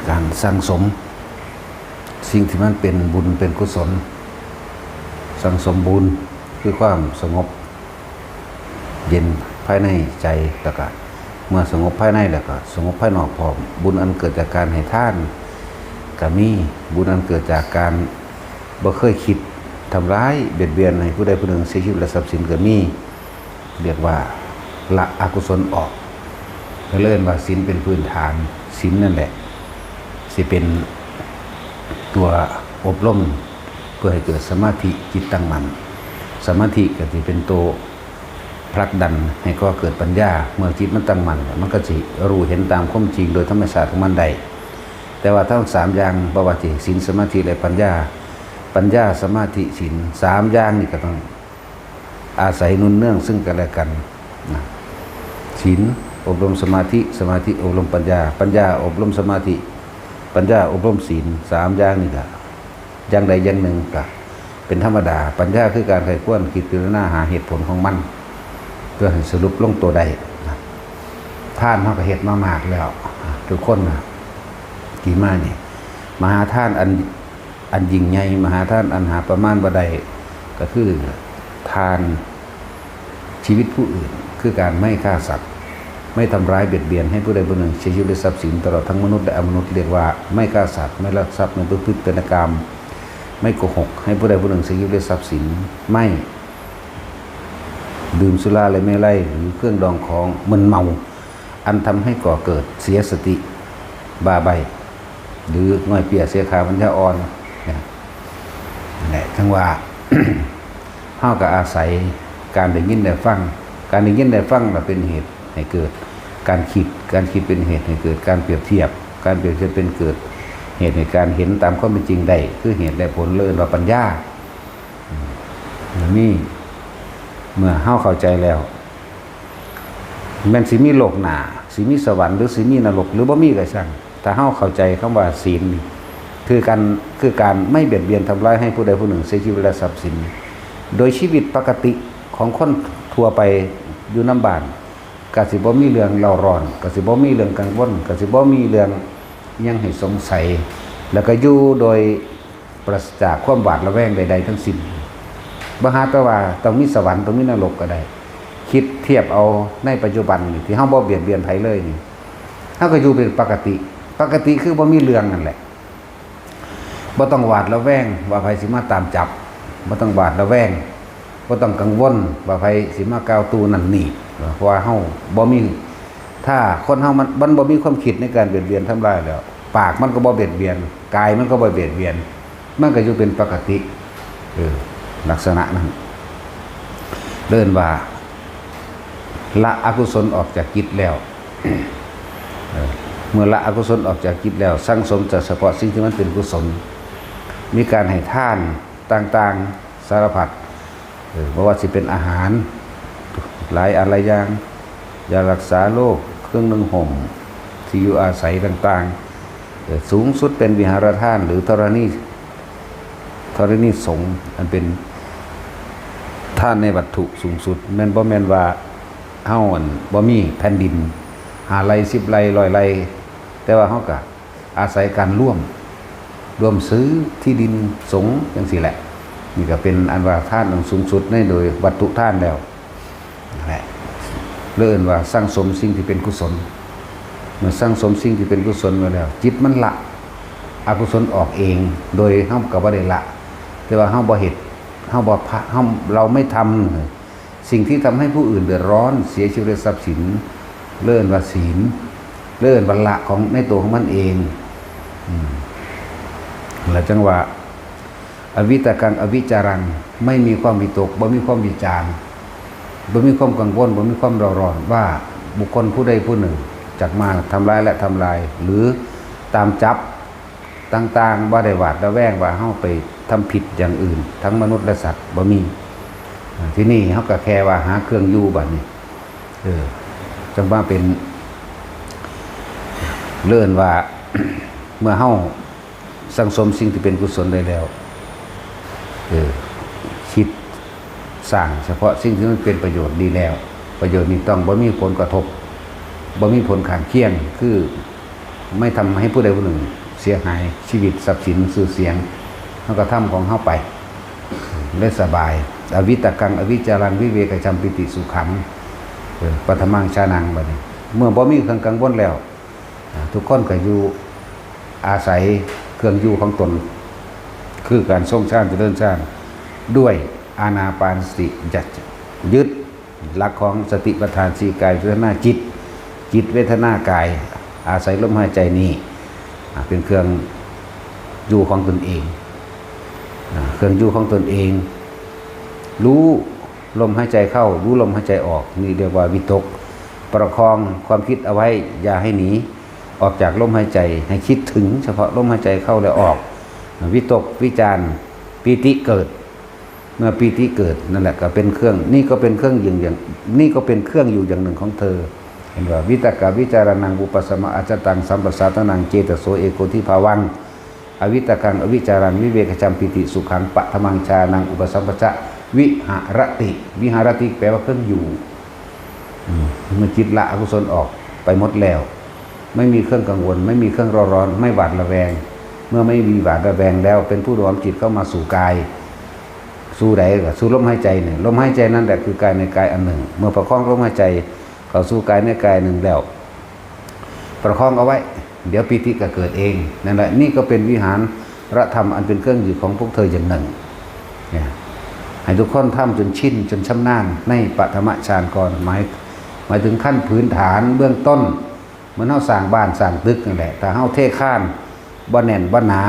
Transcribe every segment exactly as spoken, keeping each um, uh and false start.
การสั่งสม สิ่งที่มันเป็นบุญเป็นกุศล สั่งสมบุญคือความสงบเย็นภายในใจ แล้วก็เมื่อสงบภายในแล้วก็สงบภายนอกพร้อม บุญอันเกิดจากการให้ทานก็มี บุญอันเกิดจากการบ่เคยคิดทำร้ายเบียดเบียนให้ผู้ใดผู้หนึ่งเสียชีวิตและทรัพย์สินก็มี เรียกว่าละอกุศลออก ก็เลยเอิ้นว่าศีลเป็นพื้นฐาน ศีลนั่นแหละ สิเป็นตัวอบรม เพื่อให้เกิดสมาธิจิตตั้งมั่น สมาธิก็สิเป็นตัวผลักดันให้ก่อเกิดปัญญา เมื่อจิตมันตั้งมั่น มันก็สิรู้เห็นตามความจริงโดยธรรมชาติของมันได้ แต่ว่าทั้งสามอย่าง บ่ว่าสิศีล สมาธิ และปัญญา ปัญญา สมาธิ ศีล สามอย่างนี่ก็ต้อง อาศัยหนุนเนื่องซึ่งกันและกันนะ ศีลอบรมสมาธิ สมาธิอบรมปัญญา ปัญญาอบรมสมาธิ ปัญญาอบรมศีล สามอย่างนี่ก็อย่างใดอย่างหนึ่งก็เป็นธรรมดา ปัญญาคือการใคร่ครวญคิดพิจารณาหาเหตุผลของมัน เพื่อให้สรุปลงตัวได้นะ ทานเฮาก็เฮ็ดมามากแล้วนะ ทุกคนนะ ที่มานี่ มหาทานอัน อันยิ่งใหญ่ มหาทานอันหาประมาณบ่ได้ ก็คือทานชีวิตผู้อื่น คือการไม่ฆ่าสัตว์ ไม่ทำร้ายเบียดเบียนให้ผู้ใดผู้หนึ่งเสียชีวิตหรือทรัพย์สิน ตลอดทั้งมนุษย์และอมนุษย์ เรียกว่าไม่ฆ่าสัตว์ ไม่ลักทรัพย์ ไม่ประพฤติผิดในกาม ไม่โกหกให้ผู้ใดผู้หนึ่งเสียชีวิตหรือทรัพย์สิน ไม่ดื่มสุราและเมรัยหรือเครื่องดองของมึนเมา อันทำให้ก่อเกิดเสียสติ บ้าใบ้ หรือง่อยเปียเสียขาปัญญาอ่อนนะ นั่นแหละ จั่งว่า เฮาก็อาศัยการได้ยินได้ฟัง การได้ยินได้ฟังน่ะเป็นเหตุให้เกิดการคิด การคิดเป็นเหตุให้เกิดการเปรียบเทียบ การเปรียบเทียบเป็นเกิดเหตุให้การเห็นตามความเป็นจริงได้ คือเหตุและผล เรียกว่าปัญญา อืม นี่ เมื่อเฮาเข้าใจแล้ว แม่นสิมีโลกหน้า สิมีสวรรค์ หรือสิมีนรก หรือบ่มีก็ช่าง ถ้าเฮาเข้าใจคำว่าศีลนี่ คือการ คือการไม่เบียดเบียนทำร้ายให้ผู้ใดผู้หนึ่งเสียชีวิตและทรัพย์สิน โดยชีวิตปกติของคนทั่วไปอยู่นำบ้าน ก็สิบ่มีเรื่องเร่าร้อน ก็สิบ่มีเรื่องกังวล ก็สิบ่มีเรื่องอิหยังให้สงสัย แล้วก็อยู่โดยปราศจากความหวาดระแวงใดๆทั้งสิ้น บ่หาแต่ว่าต้องมีสวรรค์ ต้องมีนรกก็ได้ คิดเทียบเอาในปัจจุบันนี่ ที่เฮาบ่เบียดเบียนไผเลยนี่ เฮาก็อยู่เป็นปกติ ปกติคือบ่มีเรื่องนั่นแหละ บ่ต้องหวาดระแวงว่าไผสิมาตามจับ บ่ต้องหวาดระแวง บ่ต้องกังวลว่าไผสิมากล่าวตู่นั่นนี่ เพราะว่าเฮาบ่มี ถ้าคนเฮามัน มันบ่มีความคิดในการเบียดเบียนทำร้ายแล้ว ปากมันก็บ่เบียดเบียน กายมันก็บ่เบียดเบียน มันก็อยู่เป็นปกติ เออ ลักษณะนั้น เอิ้นว่า ละอกุศลออกจากจิตแล้ว เออ เมื่อละอกุศลออกจากจิตแล้ว สั่งสมแต่เฉพาะสิ่งที่มันเป็นกุศล มีการให้ทานต่างๆ สารพัด เออ บ่ว่าสิเป็นอาหาร หลายอันหลายอย่าง ยารักษาโรค เครื่องนุ่งห่ม ที่อยู่อาศัยต่างๆ เออ สูงสุดเป็นวิหารทาน หรือธรณี ธรณีสงฆ์ อันเป็นทานในวัตถุสูงสุด แม่นบ่แม่นว่าเฮา อั่น บ่มีแผ่นดิน ห้าไร่ สิบไร่ ร้อยไร่ แต่ว่าเฮาก็อาศัยการร่วม ร่วมซื้อที่ดินสงฆ์จั่งซี้แหละ นี่ก็เป็นอันว่าทานอันสูงสุดในโดยวัตถุทานแล้ว นั่นแหละ เรียกว่าสั่งสมสิ่งที่เป็นกุศล เมื่อสั่งสมสิ่งที่เป็นกุศลไว้แล้ว จิตมันละอกุศลออกเอง โดยเฮาก็บ่ได้ละ แต่ว่าเฮาบ่เฮ็ด เฮาบ่พะ เฮา เราไม่ทำ สิ่งที่ทำให้ผู้อื่นเดือดร้อนเสียชีวิตและทรัพย์สิน เรียกว่าศีล เรียกว่าละของในตัวของมันเอง อืม แล้วจั่งว่า อวิตกัง อวิจารัง ไม่มีความวิตก บ่มีความวิจาร บ่มีความกังวล บ่มีความเร่าร้อนว่าบุคคลผู้ใดผู้หนึ่งจักมาทำร้ายและทำลาย หรือตามจับต่างๆ บ่ได้หวาดระแวงว่าเฮาไปทำผิดอย่างอื่น ทั้งมนุษย์และสัตว์ บ่มี อ่า ที่นี่เฮาก็แค่ว่าหาเครื่องอยู่บัดนี้ เออ จั่งว่าเป็น เรียกว่า เมื่อเฮาสั่งสมสิ่งที่เป็นกุศลได้แล้ว เออ คิดสร้างเฉพาะสิ่งที่มันเป็นประโยชน์ดีแล้ว ประโยชน์นี้ต้องบ่มีผลกระทบ บ่มีผลข้างเคียง คือ ไม่ทำให้ผู้ใดผู้หนึ่งเสียหายชีวิตทรัพย์สินชื่อเสียง เฮาก็ทำของเฮาไป ได้สบาย อวิตกัง อวิจารัง วิเวกจัมปิติสุขัง เออ ปัทมังฌานัง บัดนี้ เมื่อบ่มีเครื่องกังวลแล้ว อ่า ทุกคนก็อยู่อาศัยเครื่องอยู่ของตน คือการทรงฌานเจริญฌาน ด้วยอานาปานสติ ยึด หลักของสติปัฏฐานสี่ กายเวทนาจิต จิตเวทนากาย อาศัยลมหายใจนี้ อ่า เป็นเครื่องอยู่ของตนเอง อ่า เครื่องอยู่ของตนเอง รู้ลมหายใจเข้า รู้ลมหายใจออก นี่เรียกว่าวิตก ประคองความคิดเอาไว้ อย่าให้หนีออกจากลมหายใจ ให้คิดถึงเฉพาะลมหายใจเข้าและออก วิตกวิจารปีติเกิด เมื่อปีติเกิด นั่นแหละก็เป็นเครื่อง นี่ก็เป็นเครื่องอยู่อย่าง นี่ก็เป็นเครื่องอยู่อย่างหนึ่งของเธอ เห็นว่า วิตกวิจารณังอุปสมะอัจจตังสัมปสาตนังเจตโสเอโกทิภาวัง อวิตกัง อวิจารัง วิเวกจัมปิติสุขังปัทมังฌานังอุปสัมปชะ วิหารติ วิหารติ แปลว่าเครื่องอยู่ อืม เมื่อจิตละอกุศลออกไปหมดแล้ว ไม่มีเครื่องกังวล ไม่มีเครื่องเร่าร้อน ไม่หวาดระแวง เมื่อไม่มีหวาดระแวงแล้ว เป็นผู้น้อมจิตเข้ามาสู่กาย สู่ใดก็สู่ลมหายใจเนี่ย ลมหายใจนั่นแหละคือกายในกายอันหนึ่ง เมื่อประคองลมหายใจเข้าสู่กายในกายหนึ่งแล้ว ประคองเอาไว้ เดี๋ยวปีติก็เกิดเอง นั่นแหละ นี่ก็เป็นวิหารธรรมอันเป็นเครื่องอยู่ของพวกเธออย่างหนึ่ง เนี่ย ให้ทุกคนทำจนชินจนชำนาญในปฐมฌานก่อน หมาย หมายถึงขั้นพื้นฐานเบื้องต้น เหมือนเฮาสร้างบ้านสร้างตึกนั่นแหละ ถ้าเฮาเทคานบ่แน่นบ่หนา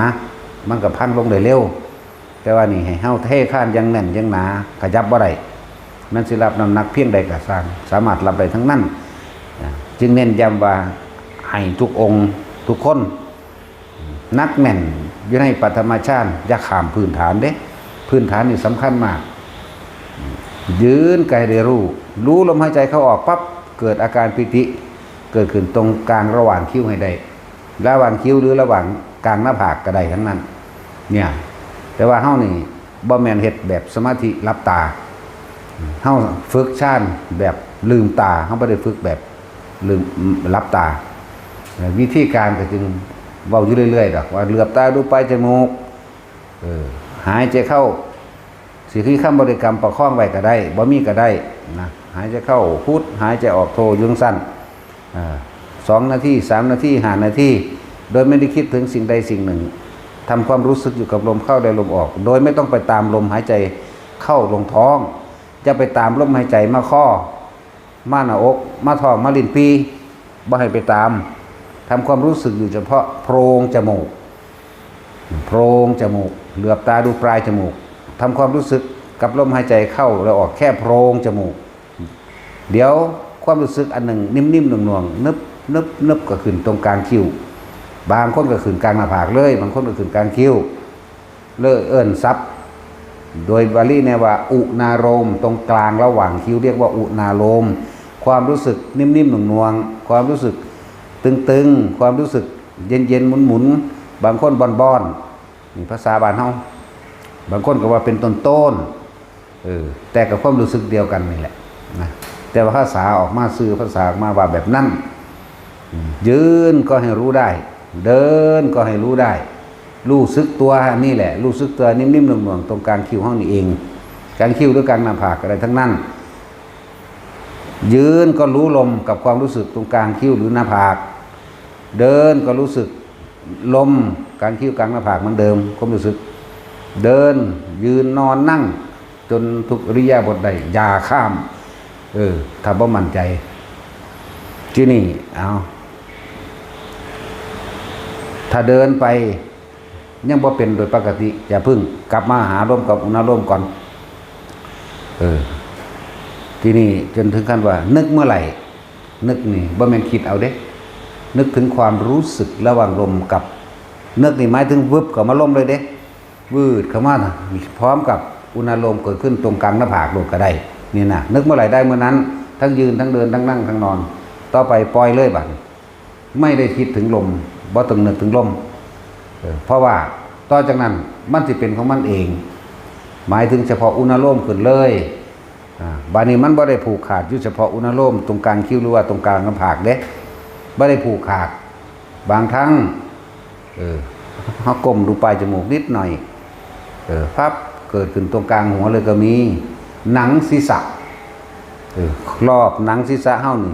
มันก็พังลงได้เร็ว แต่ว่านี่ให้เฮาเทคานอย่างแน่นอย่างหนา ขยับบ่ได้ มันสิรับน้ำหนักเพียงใดก็ซ่าง สามารถรับได้ทั้งนั้น อ่า จึงเน้นย้ำว่าให้ทุกองค์ทุกคน หนักแน่นอยู่ในปฐมฌาน อย่าข้ามพื้นฐานเด้ พื้นฐานนี่สำคัญมาก ยืนก็ให้ได้รู้ รู้ลมหายใจเข้าออกปั๊บ เกิดอาการปีติ เกิดขึ้นตรงกลางระหว่างคิ้วให้ได้ ระหว่างคิ้วหรือระหว่างกลางหน้าผากก็ได้ทั้งนั้น เนี่ย แต่ว่าเฮานี่บ่แม่นเฮ็ดแบบสมาธิหลับตา เฮาฝึกฌานแบบลืมตา เฮาบ่ได้ฝึกแบบลืม หลับตา วิธีการก็จึงเว้าอยู่เรื่อยๆดอก ว่าเหลือบตาดูปลายจมูก เออ หายใจเข้า สิคือคำบริกรรมประคองไว้ก็ได้ บ่มีก็ได้นะ หายใจเข้าพุท หายใจออกโท อยู่จั่งซั้น อ่า สองนาที สามนาที ห้านาที โดยไม่ได้คิดถึงสิ่งใดสิ่งหนึ่ง ทำความรู้สึกอยู่กับลมเข้าและลมออก โดยไม่ต้องไปตามลมหายใจเข้าลงท้อง จะไปตามลมหายใจมาคอ มาหน้าอก มาท้อง มาลิ้นปี่ บ่ให้ไปตาม ทำความรู้สึกอยู่เฉพาะโพรงจมูก โพรงจมูก เหลือบตาดูปลายจมูก ทำความรู้สึกกับลมหายใจเข้าและออกแค่โพรงจมูก เดี๋ยวความรู้สึกอันหนึ่งนิ่มๆหน่วงๆ นึบนึบนึบก็ขึ้นตรงกลางคิ้ว บางคนก็ขึ้นกลางหน้าผากเลย บางคนก็ขึ้นกลางคิ้ว เลยเอิ้นศัพท์ โดยบาลีเนี่ยว่าอุณาโลม ตรงกลางระหว่างคิ้วเรียกว่าอุณาโลม ความรู้สึกนิ่มๆหน่วงๆ ความรู้สึกตึงๆ ความรู้สึกเย็นๆหมุนๆ บางคนบ้อนๆ นี่ภาษาบ้านเฮา บางคนก็ว่าเป็นต้นๆ เออ แต่กับความรู้สึกเดียวกันนี่แหละนะ แต่ว่าภาษาออกมา ซื่อภาษาออกมาว่าแบบนั้น อืม ยืนก็ให้รู้ได้ เดินก็ให้รู้ได้ รู้สึกตัวนี่แหละ รู้สึกตัวนิ่มๆหน่วงๆ ตรงกลางคิ้วเฮานี่เอง กลางคิ้วหรือกลางหน้าผากก็ได้ทั้งนั้น ยืนก็รู้ลมกับความรู้สึกตรงกลางคิ้วหรือหน้าผาก เดินก็รู้สึกลมกลางคิ้วกลางหน้าผากเหมือนเดิม ความรู้สึก เดิน ยืน นอน นั่ง จนทุกอิริยาบถได้ อย่าข้าม เออ ถ้าบ่มั่นใจ ที่นี่ เอา ถ้าเดินไปยังบ่เป็นโดยปกติ อย่าเพิ่ง กลับมาหาลมกับอุณาโลมก่อน เออ ที่นี่จนถึงขั้นว่า นึกเมื่อไหร่ นึกนี่บ่แม่นคิดเอาเด้ นึกถึงความรู้สึกระหว่างลมกับ นึกนี่หมายถึงวึบเข้ามาลมเลยเด้ วืดเข้ามา พร้อมกับอุณาโลมเกิดขึ้นตรงกลางหน้าผากโลดก็ได้ นี่นะ นึกเมื่อไหร่ได้เมื่อนั้น ทั้งยืน ทั้งเดิน ทั้งนั่ง ทั้งนอน ต่อไปปล่อยเลยบัดนี้ ไม่ได้คิดถึงลม บ่ต้องนึกถึงลม เออ เพราะว่าต่อจากนั้นมันสิเป็นของมันเอง หมายถึงเฉพาะอุณาโลมขึ้นเลย อ่า บาดนี้มันบ่ได้ผูกขาดอยู่เฉพาะอุณาโลมตรงกลางคิ้วหรือว่าตรงกลางหน้าผากเด้ บ่ได้ผูกขาด บางครั้ง เออ เฮาก้มดูปลายจมูกนิดหน่อย เออ ปั๊บ เกิดขึ้นตรงกลางหัวเลยก็มี หนังศีรษะ เออ รอบหนังศีรษะเฮานี่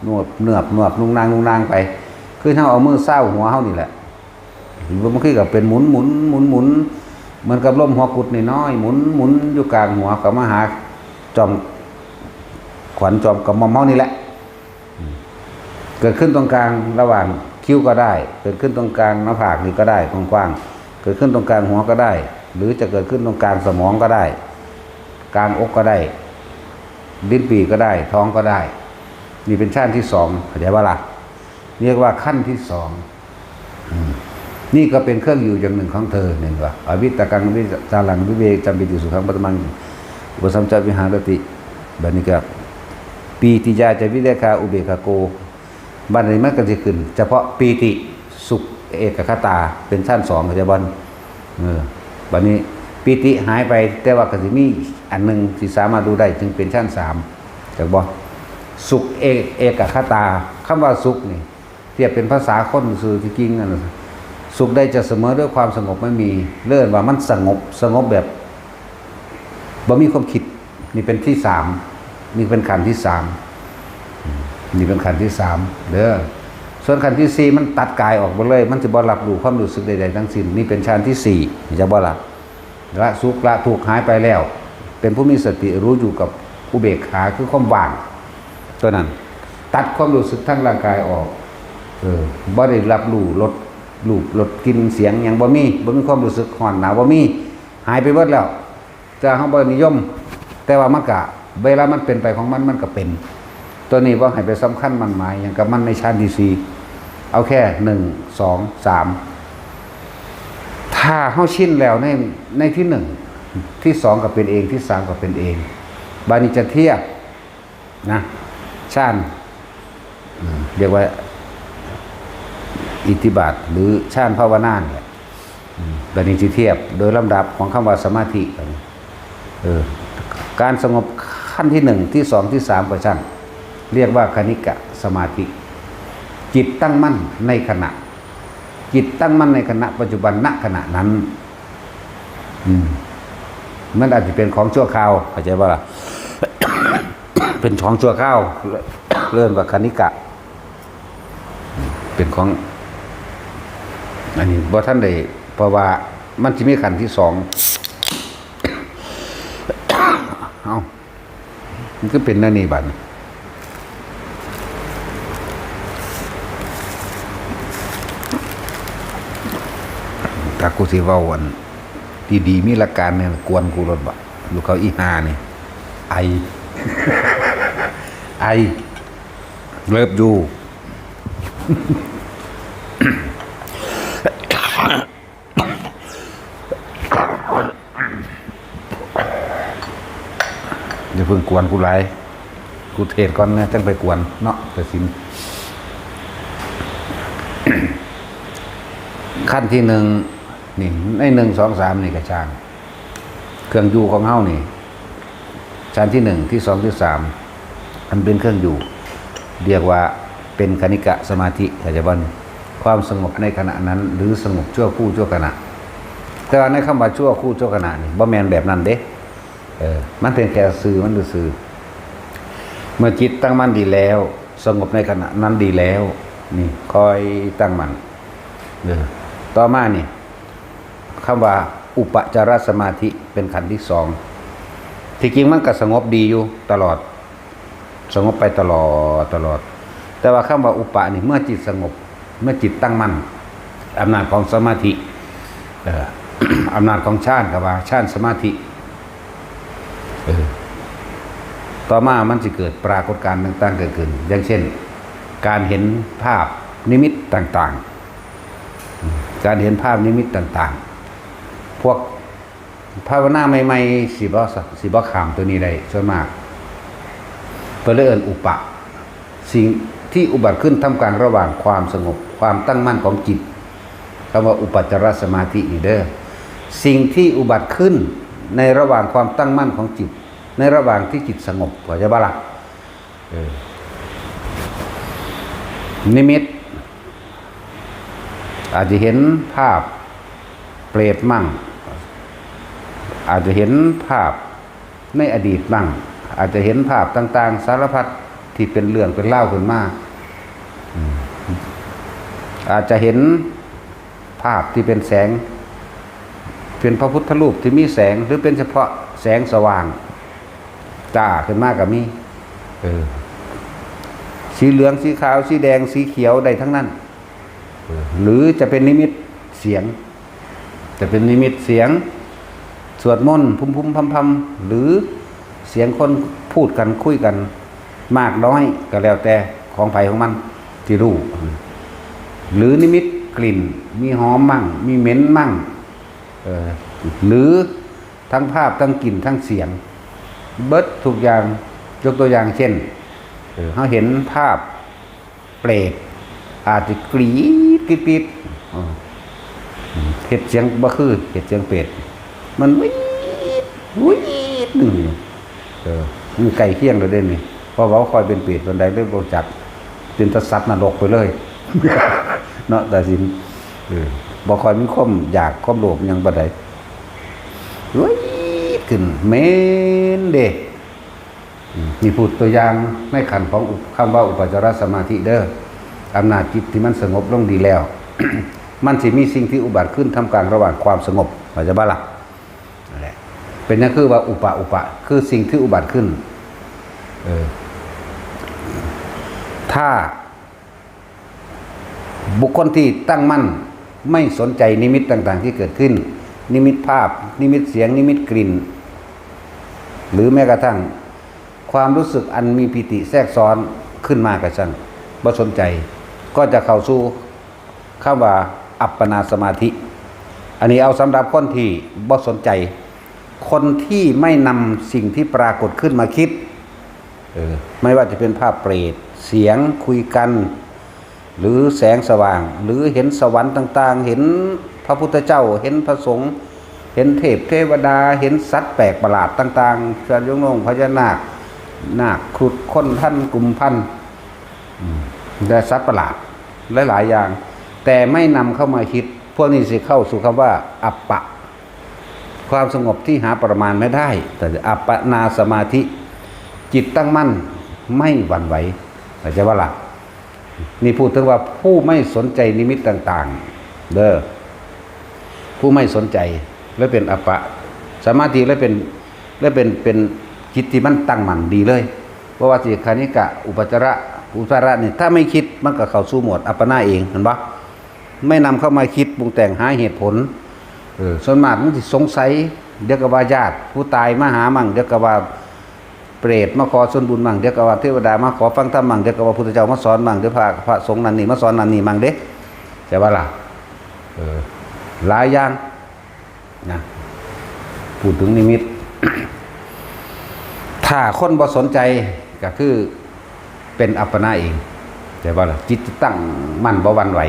นวบ เนือบ นวบ นุงนาง นุงนางไป คือเฮาเอามือซาวหัวเฮานี่แหละ มันคือกับเป็นหมุน หมุน หมุน หมุน เหมือนกับลมหัวกุดน้อยๆ หมุน หมุนอยู่กลางหัว ก็มาหาจอมขวัญจอมกระหม่อมเฮานี่แหละ เกิดขึ้นตรงกลางระหว่างคิ้วก็ได้ เกิดขึ้นตรงกลางหน้าผากนี่ก็ได้ กว้างๆ เกิดขึ้นตรงกลางหัวก็ได้ หรือจะเกิดขึ้นตรงกลางสมองก็ได้ กลางอกก็ได้ ลิ้นปี่ก็ได้ ท้องก็ได้ นี่เป็นชั้นที่สอง เข้าใจปะล่ะ เรียกว่าขั้นที่สอง อืม นี่ก็เป็นเครื่องอยู่อย่างหนึ่งของเธอ เห็นปะ อวิตตกัง วิจารัง วิเวกจัมปิติสุขังปัตตมัง อุปสัมจวิหารติ บัดนี้ก็ ปีติยาจะวิเลขาอุเบกขาโก บัดนี้มันก็สิขึ้น เฉพาะปีติสุขเอกคตา เป็นชั้นสอง เข้าใจบ่ เออ บัดนี้ปีติหายไป แต่ว่าก็สิมีอันหนึ่งที่สามารถรู้ได้ จึงเป็นชั้นสาม จักบ่ สุขเอก เอกคตา คำว่าสุขนี่ เทียบเป็นภาษาคนซื่อที่จริงนั่นน่ะ สุขใดจะเสมอด้วยความสงบไม่มี เรียกว่ามันสงบ สงบแบบ บ่มีความคิด นี่เป็นที่สาม นี่เป็นขั้นที่สาม นี่เป็นขั้นที่สาม เด้อ ส่วนขั้นที่สี่มันตัดกายออกหมดเลย มันจะบ่รับรู้ความรู้สึกใดๆทั้งสิ้น นี่เป็นชั้นที่สี่ จะบ่ละ ละสุขละทุกข์หายไปแล้ว เป็นผู้มีสติรู้อยู่กับอุเบกขาคือความว่าง ตัวนั้น ตัดความรู้สึกทางร่างกายออก เออ บ่ได้รับรู้รส รูป รส กลิ่น เสียง หยังบ่มี บ่มีความรู้สึกร้อนหนาวบ่มี หายไปหมดแล้ว แต่เฮาบ่นิยม แต่ว่ามันก็ เวลามันเป็นไปของมัน มันก็เป็น ตัวนี้บ่ให้ไปสำคัญหมั้นหมายหยังกับมันในชั้นที่สี่ เอาแค่หนึ่ง สอง สาม ถ้าเฮาชินแล้วใน ในที่หนึ่ง ที่สองก็เป็นเอง ที่สามก็เป็นเอง บาดนี้จะเทียบนะ ฌาน อืม เรียกว่าอิทธิบาท หรือฌานภาวนาเนี่ย อืม บาดนี้จะเทียบโดยลำดับของคำว่าสมาธิ เออ การสงบขั้นที่หนึ่ง ที่สอง ที่สาม ก็ช่าง เรียกว่าคณิกะสมาธิ จิตตั้งมั่นในขณะ จิตตั้งมั่นในขณะปัจจุบัน ณ ขณะนั้น อืม มันอาจจะเป็นของชั่วคราว เข้าใจบ่ล่ะ เป็นของชั่วคราว เรียกว่าคณิกะ เป็นของ อันนี้บ่ทันได้ เพราะว่ามันสิมีขั้นที่สอง เอ้า มันคือเป็นแนวนี้บัดนี้ ถ้ากูสิเว้าอันดีๆ มีหลักการเนี่ย กวนกูโลดบ่ ลูกเขาอีห่านี่ ไอ ไอ เลิฟยู อย่าเพิ่งกวนกูหลาย กูเทศน์ก่อนนะ จั่งไปกวนเนาะ กสิณ ขั้นที่หนึ่ง นี่ ใน หนึ่ง สอง สาม นี่ก็ช่าง เครื่องอยู่ของเฮานี่ ชั้นที่หนึ่ง ที่สอง ที่สาม อันเป็นเครื่องอยู่ เรียกว่าเป็นคณิกะสมาธิ เข้าใจบ่ ความสงบในขณะนั้น หรือสงบชั่วครู่ชั่วขณะ แต่ว่าในคำว่าชั่วครู่ชั่วขณะนี่ บ่แม่นแบบนั้นเด้ เออ มันเป็นแค่ซื่อมันซื่อ เมื่อจิตตั้งมั่นดีแล้ว สงบในขณะนั้นดีแล้ว นี่ คอยตั้งมั่น เออ ต่อมานี่ คำว่าอุปจารสมาธิเป็นขั้นที่สอง ที่จริงมันก็สงบดีอยู่ตลอด สงบไปตลอด ตลอด แต่ว่าคำว่าอุปะนี่ เมื่อจิตสงบ เมื่อจิตตั้งมั่น อำนาจของสมาธิ เอ่อ อำนาจของฌาน ก็ว่าฌานสมาธิ เออ ต่อมามันสิเกิดปรากฏการณ์ต่างๆเกิดขึ้น อย่างเช่น การเห็นภาพนิมิตต่างๆ การเห็นภาพนิมิตต่างๆ พวกภาวนาใหม่ๆ สิบ่ สิบ่ข้ามตัวนี้ได้ ส่วนมาก เพิ่นเลยเอิ้นอุปะ สิ่งที่อุบัติขึ้นท่ามกลางระหว่างความสงบ ความตั้งมั่นของจิต คำว่าอุปจารสมาธินี่เด้อ สิ่งที่อุบัติขึ้นในระหว่างความตั้งมั่นของจิต ในระหว่างที่จิตสงบ เข้าใจบ่ล่ะ เออ นิมิต อาจจะเห็นภาพเปรตมั่ง อาจจะเห็นภาพในอดีตมั่ง อาจจะเห็นภาพต่างๆ สารพัดที่เป็นเรื่องเป็นราวขึ้นมา อืม อาจจะเห็นภาพที่เป็นแสง เป็นพระพุทธรูปที่มีแสง หรือเป็นเฉพาะแสงสว่างจ้าขึ้นมาก็มี เออ สีเหลือง สีขาว สีแดง สีเขียว ได้ทั้งนั้น เออ หรือจะเป็นนิมิตเสียง จะเป็นนิมิตเสียง สวดมนต์พุ้มพุ้มพำพำ หรือเสียงคนพูดกันคุยกัน มากน้อยก็แล้วแต่ของไผของมันที่รู้ หรือนิมิตกลิ่น มีหอมมั่ง มีเหม็นมั่ง เออ หรือทั้งภาพ ทั้งกลิ่น ทั้งเสียง เบิดทุกอย่าง ยกตัวอย่างเช่น เออ เฮาเห็นภาพเปรต อาจจะกรีดกรีดกรีด เออ เฮ็ดเสียงบ่คือ เฮ็ดเสียงเปรต มันวีดวีดหนึ่งนี่ เออ มันใกล้เคียงแล้วเด้นี่ เพราะว่าค่อยเป็นเปรตปานใดเลยบ่จัก เป็นตาสัตว์นรกไปเลย เนาะ ตาสิน เออ บ่ค่อยมีความอยากความโลภหยังปานใด วีดขึ้น เหม็นเด้ อืม นี่พูดตัวอย่างในขั้นของอุป- คำว่าอุปจารสมาธิเด้อ อำนาจจิตที่มันสงบลงดีแล้ว มันสิมีสิ่งที่อุบัติขึ้นท่ามกลางระหว่างความสงบ เข้าใจบ่ล่ะ? นั่นแหละ เป็นหยังคือว่าอุปะ อุปะ คือสิ่งที่อุบัติขึ้น เออ ถ้าบุคคลที่ตั้งมั่นไม่สนใจนิมิตต่างๆที่เกิดขึ้น นิมิตภาพ นิมิตเสียง นิมิตกลิ่น หรือแม้กระทั่งความรู้สึกอันมีปีติแทรกซ้อนขึ้นมาก็ช่าง บ่สนใจ ก็จะเข้าสู่ คำว่าอัปปนาสมาธิ อันนี้เอาสำหรับคนที่บ่สนใจ คนที่ไม่นำสิ่งที่ปรากฏขึ้นมาคิด เออ ไม่ว่าจะเป็นภาพเปรต เสียงคุยกัน หรือแสงสว่าง หรือเห็นสวรรค์ต่างๆ เห็นพระพุทธเจ้า เห็นพระสงฆ์ เห็นเทพเทวดา เห็นสัตว์แปลกประหลาดต่างๆ เช่นยงนงพญานาค นาคครุฑ คนทัน กุมพัน อืม และสัตว์ประหลาดหลายๆอย่าง แต่ไม่นำเข้ามาคิด พวกนี้สิเข้าสู่คำว่าอัปปะ ความสงบที่หาประมาณไม่ได้ แต่อัปปนาสมาธิ จิตตั้งมั่นไม่หวั่นไหว เข้าใจบ่ล่ะ? นี่พูดถึงว่าผู้ไม่สนใจนิมิตต่างๆ เด้อ ผู้ไม่สนใจ และเป็นอัปปะ สมาธิ และเป็น และเป็น เป็นจิตที่มันตั้งมั่นดีเลย เพราะว่าสิคณิกะ อุปจาระ อุปจาระนี่ ถ้าไม่คิดมันก็เข้าสู่โหมดอัปปนาเอง เห็นปะ? ไม่นำเข้ามาคิดปรุงแต่งหาเหตุผล เออ ส่วนมากมันสิสงสัย เดี๋ยวก็ว่าญาติผู้ตายมาหามั่ง เดี๋ยวก็ว่าเปรตมาขอส่วนบุญมั่ง เดี๋ยวก็ว่าเทวดามาขอฟังธรรมมั่ง เดี๋ยวก็ว่าพุทธเจ้ามาสอนมั่ง เดี๋ยวพระ พระสงฆ์นั่นนี่มาสอนนั่นนี่มั่งเด้ ใช่ปะล่ะ? เออ หลายอย่างนะ พูดถึงนิมิต ถ้าคนบ่สนใจก็คือเป็นอัปปนาเอง ใช่ปะล่ะ? จิตตั้งมั่นบ่หวั่นไหว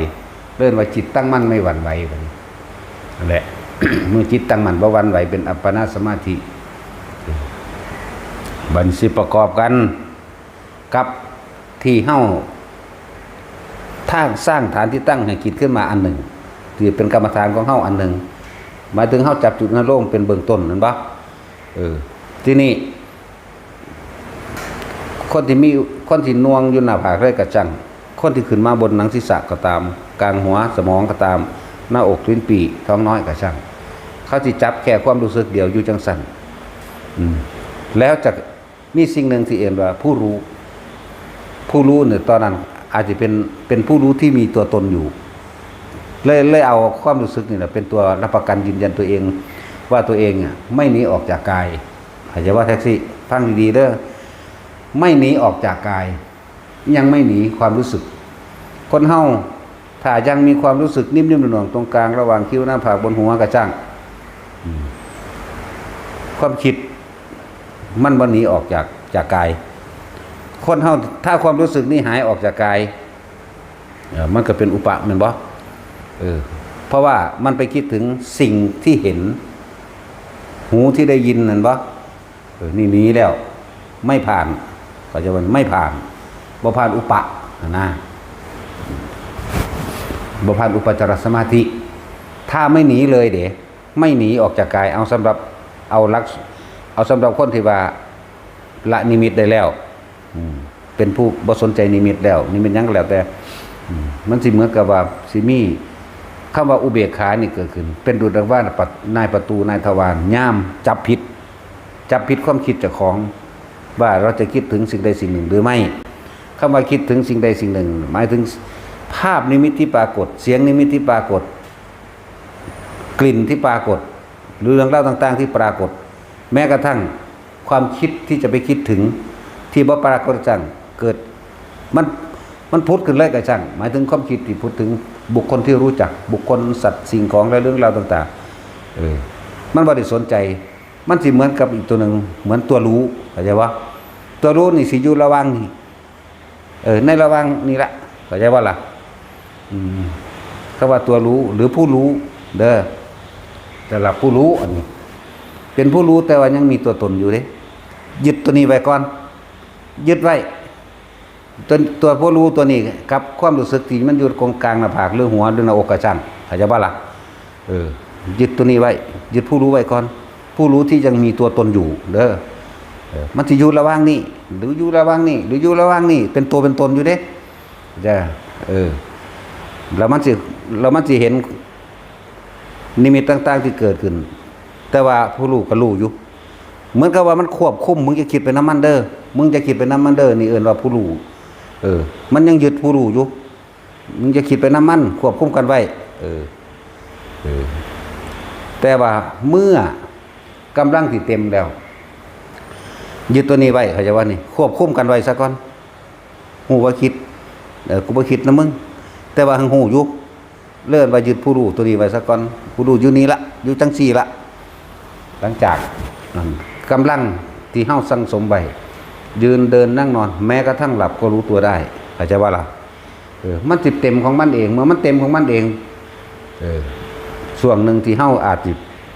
เรียกว่าจิตตั้งมั่นไม่หวั่นไหว บัดนี้ นั่นแหละ เมื่อจิตตั้งมั่นบ่หวั่นไหว เป็นอัปปนาสมาธิ บัดนี้สิประกอบกันกับที่เฮา ทางสร้างฐานที่ตั้งให้จิตขึ้นมาอันหนึ่ง ที่เป็นกรรมฐานของเฮาอันหนึ่ง หมายถึงเฮาจับจุดอารมณ์เป็นเบื้องต้น นั่นปะ? เออ ทีนี้ คนที่มี คนที่หน่วงอยู่หน้าผากเลยก็ช่าง คนที่ขึ้นมาบนหนังศีรษะก็ตาม กลางหัว สมองก็ตาม หน้าอก ลิ้นปี่ ท้องน้อยก็ช่าง เขาสิจับแค่ความรู้สึกเดียวอยู่จังซั่น อืม แล้วจะมีสิ่งหนึ่งที่เอิ้นว่าผู้รู้ ผู้รู้เนี่ยตอนนั้นอาจจะเป็น เป็นผู้รู้ที่มีตัวตนอยู่ เลย เลยเอาความรู้สึกนี่แหละเป็นตัวรับประกันยืนยันตัวเอง ว่าตัวเองอ่ะไม่หนีออกจากกาย เข้าใจว่าแท็กซี่ ฟังดีๆเด้อ ไม่หนีออกจากกาย ยังไม่หนีความรู้สึก คนเฮาถ้ายังมีความรู้สึกนิ่มๆหน่วงๆตรงกลางระหว่างคิ้ว หน้าผาก บนหัวก็ช่าง อืม ความคิดมันบ่หนีออกจาก จากกาย คนเฮาถ้าความรู้สึกนี้หายออกจากกาย เออ มันก็เป็นอุปะ แม่นบ่? เออ เพราะว่ามันไปคิดถึงสิ่งที่เห็น หูที่ได้ยิน แม่นบ่? เออ นี่หนีแล้ว ไม่ผ่าน เขาจะว่าไม่ผ่าน บ่ผ่านอุปะนะ บ่ผ่านอุปจารสมาธิ ถ้าไม่หนีเลยเด้ ไม่หนีออกจากกาย เอาสำหรับ เอาหลัก เอาสำหรับคนที่ว่าละนิมิตได้แล้ว อืม เป็นผู้บ่สนใจนิมิตแล้ว นิมิตหยังก็แล้วแต่ อืม มันสิเหมือนกับว่าสิมีคำว่าอุเบกขานี่เกิดขึ้น เป็นดุจดังว่านายประตูนายทวาร ยามจับผิด จับผิดความคิดเจ้าของ ว่าเราจะคิดถึงสิ่งใดสิ่งหนึ่งหรือไม่ คำว่าคิดถึงสิ่งใดสิ่งหนึ่ง หมายถึงภาพนิมิตที่ปรากฏ เสียงนิมิตที่ปรากฏ กลิ่นที่ปรากฏ หรือเรื่องราวต่างๆที่ปรากฏ แม้กระทั่งความคิดที่จะไปคิดถึง ที่บ่ปรากฏจังเกิด มัน มันผุดขึ้นเลยกระช่าง หมายถึงความคิดที่พูดถึงบุคคลที่รู้จัก บุคคล สัตว์ สิ่งของ และเรื่องราวต่างๆ เออ มันบ่ได้สนใจ มันสิเหมือนกับอีกตัวหนึ่ง เหมือนตัวรู้ เข้าใจปะ ตัวรู้นี่สิอยู่ระหว่างนี่ เออ ในระหว่างนี่ละ เข้าใจปะล่ะ อืม คำว่าตัวรู้ หรือผู้รู้ เด้อ แต่ละผู้รู้อันนี้ เป็นผู้รู้แต่ว่ายังมีตัวตนอยู่เด้ ยึดตัวนี้ไว้ก่อน ยึดไว้ ตัว ตัวผู้รู้ตัวนี้กับความรู้สึกที่มันอยู่ตรงกลางหน้าผากหรือหัวหรือหน้าอกกระช่าง เข้าใจปะล่ะ เออ ยึดตัวนี้ไว้ ยึดผู้รู้ไว้ก่อน ผู้รู้ที่ยังมีตัวตนอยู่ เด้อ เออ มันสิอยู่ระหว่างนี้ หรืออยู่ระหว่างนี้ หรืออยู่ระหว่างนี้ เป็นตัวเป็นตนอยู่เด้ จ้ะ เออ แล้วมันสิ แล้วมันสิเห็นนิมิตต่างๆที่เกิดขึ้น แต่ว่าผู้รู้ก็รู้อยู่ เหมือนกับว่ามันควบคุม มึงจะคิดไปนำมันเด้อ มึงจะคิดไปนำมันเด้อ นี่เอิ้นว่าผู้รู้ เออ มันยังยึดผู้รู้อยู่ มึงจะคิดไปนำมัน ควบคุมกันไว้ เออ เออ แต่ว่าเมื่อกำลังที่เต็มแล้ว ยึดตัวนี้ไว้ เข้าใจปะนี่ ควบคุมกันไว้ซะก่อน ฮู้ว่าคิด เออ กูบ่คิดนำมึง แต่ว่าหั้นฮู้อยู่ เอิ้นว่ายึดผู้รู้ตัวนี้ไว้ซะก่อน ผู้รู้อยู่นี่ละ อยู่จังซี่ละ หลังจากนั้น กำลังที่เฮาสั่งสมไว้ ยืน เดิน นั่ง นอน แม้กระทั่งหลับก็รู้ตัวได้ เข้าใจปะล่ะ เออ มันสิเต็มของมันเอง เมื่อมันเต็มของมันเอง เออ ช่วงหนึ่งที่เฮาอาจสิ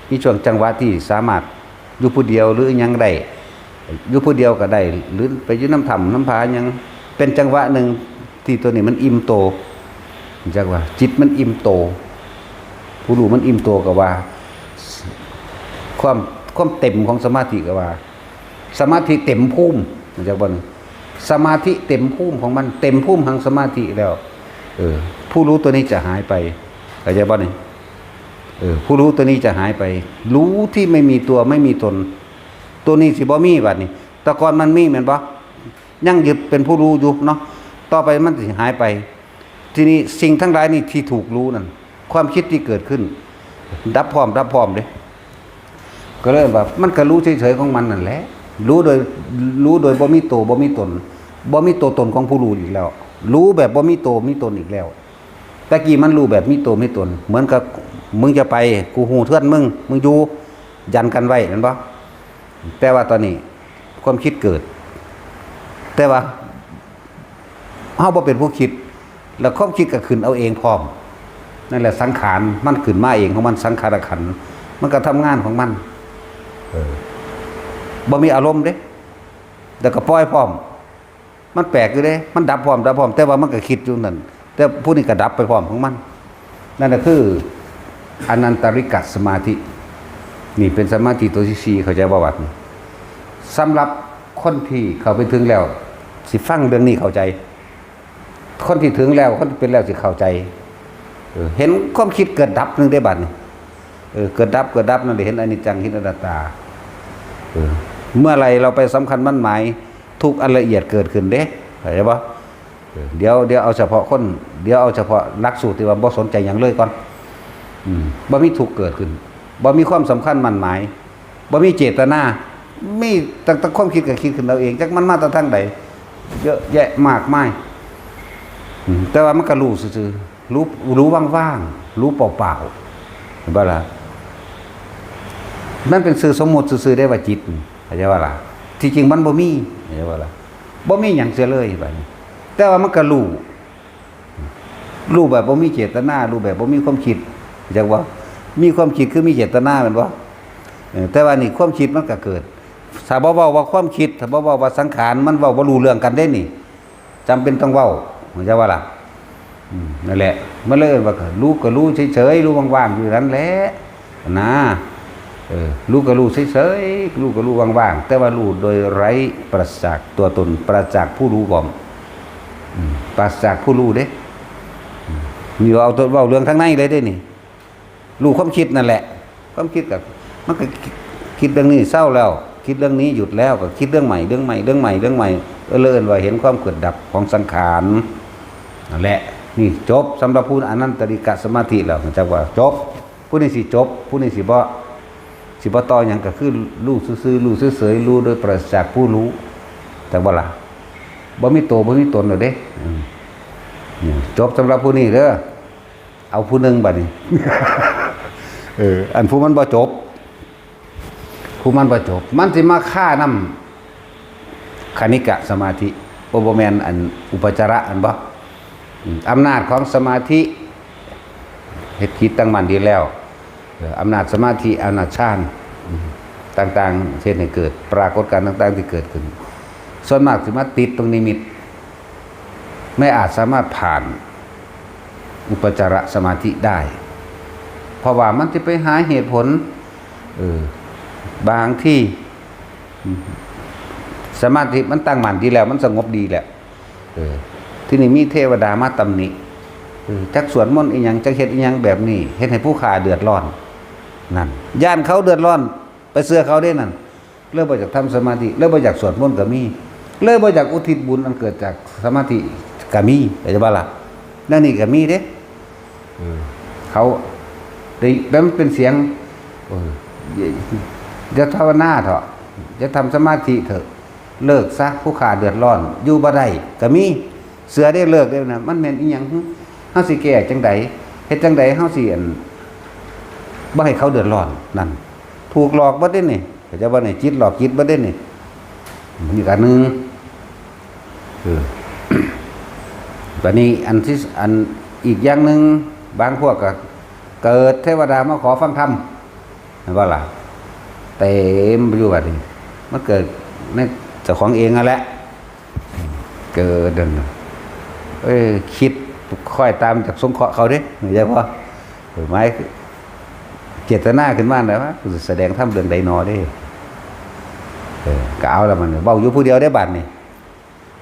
มีช่วงจังหวะที่สามารถอยู่ผู้เดียวหรืออิหยังได้ อยู่ผู้เดียวก็ได้ หรือไปอยู่นำถ้ำนำผาหยัง เป็นจังหวะหนึ่งที่ตัวนี้มันอิ่มโต จักว่า จิตมันอิ่มโต ผู้รู้มันอิ่มโตก็ว่า ความ ความเต็มของสมาธิก็ว่า สมาธิเต็มภูมิ จักบ่นี่ สมาธิเต็มภูมิของมัน เต็มภูมิแห่งสมาธิแล้ว เออ ผู้รู้ตัวนี้จะหายไป เข้าใจบ่นี่ เออ ผู้รู้ตัวนี้จะหายไป รู้ที่ไม่มีตัวไม่มีตน ตัวนี้สิบ่มีบัดนี้ แต่ก่อนมันมีแม่นบ่ ยังยึดเป็นผู้รู้อยู่เนาะ ต่อไปมันสิหายไป ทีนี้สิ่งทั้งหลายนี่ที่ถูกรู้นั่น ความคิดที่เกิดขึ้น ดับพร้อม ดับพร้อมเด้ ก็เลยว่ามันก็รู้เฉยๆของมันนั่นแหละ รู้โดย รู้โดยบ่มีตัวบ่มีตน บ่มีตัวตนของผู้รู้อีกแล้ว รู้แบบบ่มีตัวมีตนอีกแล้ว แต่กี้มันรู้แบบมีตัวมีตน เหมือนกับมึงจะไป กูฮู้เฮือนมึง มึงอยู่ ยันกันไว้ แม่นบ่ แต่ว่าตอนนี้ความคิดเกิด แต่ว่าเฮาบ่เป็นผู้คิด แล้วความคิดก็ขึ้นเอาเองพร้อม นั่นแหละสังขารมันขึ้นมาเองของมัน สังขารขันธ์ มันก็ทำงานของมัน เออ บ่มีอารมณ์เด้ แล้วก็ปล่อยพร้อม มันแปลกอยู่เด้ มันดับพร้อม ดับพร้อม แต่ว่ามันก็คิดอยู่นั่น แต่ผู้นี้ก็ดับไปพร้อมของมัน นั่นน่ะคืออนันตริกะสมาธิ นี่เป็นสมาธิตัวที่สี่ เข้าใจบ่ บัดนี้ สำหรับคนที่เข้าไปถึงแล้ว สิฟังเรื่องนี้เข้าใจ คนที่ถึงแล้ว คนที่เป็นแล้วสิเข้าใจ เออ เห็นความคิดเกิดดับหนึ่งได้บัดนี้ เออ เกิดดับ เกิดดับนั่นได้เห็นอนิจจัง เห็นอนัตตา เออ เมื่อไหร่เราไปสำคัญมั่นหมาย ทุกข์อันละเอียดเกิดขึ้นเด้ เข้าใจบ่ เออ เดี๋ยว เดี๋ยวเอาเฉพาะคน เดี๋ยวเอาเฉพาะหลักสูตรที่ว่าบ่สนใจหยังเลยก่อน อืม บ่มีทุกข์เกิดขึ้น บ่มีความสำคัญมั่นหมาย บ่มีเจตนา มีตั้งแต่ความคิดก็คิดขึ้นเอาเอง จักมันมาแต่ทางใด เยอะแยะมากมาย อืม แต่ว่ามันก็รู้ซื่อๆ รู้ รู้ว่างๆ รู้เปล่าๆ เห็นบ่ล่ะ มันเป็นชื่อสมมุติซื่อๆ ได้ว่าจิต เข้าใจบ่ล่ะ ที่จริงมันบ่มี เข้าใจบ่ล่ะ บ่มีหยังเสียเลยบัดนี้ แต่ว่ามันก็รู้ รู้แบบบ่มีเจตนา รู้แบบบ่มีความคิด เข้าใจบ่ มีความคิดคือมีเจตนาแม่นบ่ เออ แต่ว่านี่ความคิดมันก็เกิด ถ้าบ่เว้าว่าความคิด ถ้าบ่เว้าว่าสังขาร มันเว้าบ่รู้เรื่องกันเด้นี่ จำเป็นต้องเว้า เข้าใจบ่ล่ะ อืม นั่นแหละ มันเลยเอิ้นว่ารู้ก็รู้เฉยๆ รู้ว่างๆ อยู่นั่นแหละ นะ เออ รู้ก็รู้เฉยๆ รู้ก็รู้ว่างๆ แต่ว่ารู้โดยไร้ ปราศจากตัวตน ปราศจากผู้รู้พร้อม อืม ปราศจากผู้รู้เด้ อืม นี่เอาตัวเว้าเรื่องทางในเลยเด้นี่ รู้ความคิดนั่นแหละ ความคิดก็ มันก็คิดเรื่องนี้เซาแล้ว คิดเรื่องนี้หยุดแล้ว ก็คิดเรื่องใหม่ เรื่องใหม่ เรื่องใหม่ เรื่องใหม่ เออ เลยเอิ้นว่าเห็นความเกิดดับของสังขาร นั่นแหละ นี่จบสำหรับผู้อนันตริกะสมาธิแล้ว จักว่าจบ ผู้นี้สิจบ ผู้นี้สิบ่ สิบ่ต่อหยัง ก็คือรู้ซื่อๆ รู้เฉยๆ รู้โดยปราศจากผู้รู้ จักบ่ล่ะ บ่มีโต บ่มีตนแล้วเด้ อืม นี่จบสำหรับผู้นี้เด้อ เอาผู้หนึ่งบัดนี้ เออ อันผู้มันบ่จบ ผู้มันบ่จบ มันสิมาฆ่านำ คณิกะสมาธิ โอ้ บ่แม่นอันอุปจาระอันบ่ อืม อำนาจของสมาธิ เฮ็ดจิตตั้งมั่นดีแล้ว เออ อำนาจสมาธิ อำนาจฌาน อืม ต่างๆ เฮ็ดให้เกิดปรากฏการณ์ต่างๆ ที่เกิดขึ้น ส่วนมากสิมาติดตรงนิมิต ไม่อาจสามารถผ่านอุปจารสมาธิได้ เพราะว่ามันจะไปหาเหตุผล เออ บางที่ สมาธิมันตั้งมั่นดีแล้ว มันสงบดีแล้ว เออ ที่นี่มีเทวดามาตำหนิ เออ จักสวดมนต์อีหยัง จักเฮ็ดอีหยังแบบนี้ เฮ็ดให้ผู้ข้าเดือดร้อน นั่น ย่านเขาเดือดร้อน ไปเชื่อเขาเด้นั่น เลยบ่อยากทำสมาธิ เลยบ่อยากสวดมนต์ก็มี เลยบ่อยากอุทิศบุญอันเกิดจากสมาธิก็มี เข้าใจบ่ล่ะ แนวนี้ก็มีเด้ เออ เขาได้ แล้วมันเป็นเสียง เออ อย่า อย่าภาวนาเถาะ อย่าทำสมาธิเถาะ เลิกซะ ผู้ข้าเดือดร้อน อยู่บ่ได้ ก็มี เชื่อได้ เลิกได้นะ มันแม่นอีหยังหึ เฮาสิแก้จั่งใด เฮ็ดจั่งใด เฮาสิ อั่น บ่ให้เขาเดือดร้อน นั่น ถูกหลอกเบิดเด้นี่ เข้าใจบ่นี่ จิตหลอกจิตเบิดเด้นี่ นี่ก็อันหนึ่ง เออ บัดนี้อันที่ อันอีกอย่างหนึ่ง บางพวกก็เกิดเทวดามาขอฟังธรรม เห็นบ่ล่ะ เต็มอยู่บัดนี้ มันเกิดในเจ้าของเองนั่นแหละ เกิดนั่นน่ะ เอ้ย คิดค่อยตามจากสงเคราะห์เขาเด้ เข้าใจบ่ เออ หมาย เจตนาขึ้นมาแล้วว่า กูสิแสดงธรรมเรื่องใดหนอเด้ เออ ก็เอาละมัน เว้าอยู่ผู้เดียวได้บัดนี้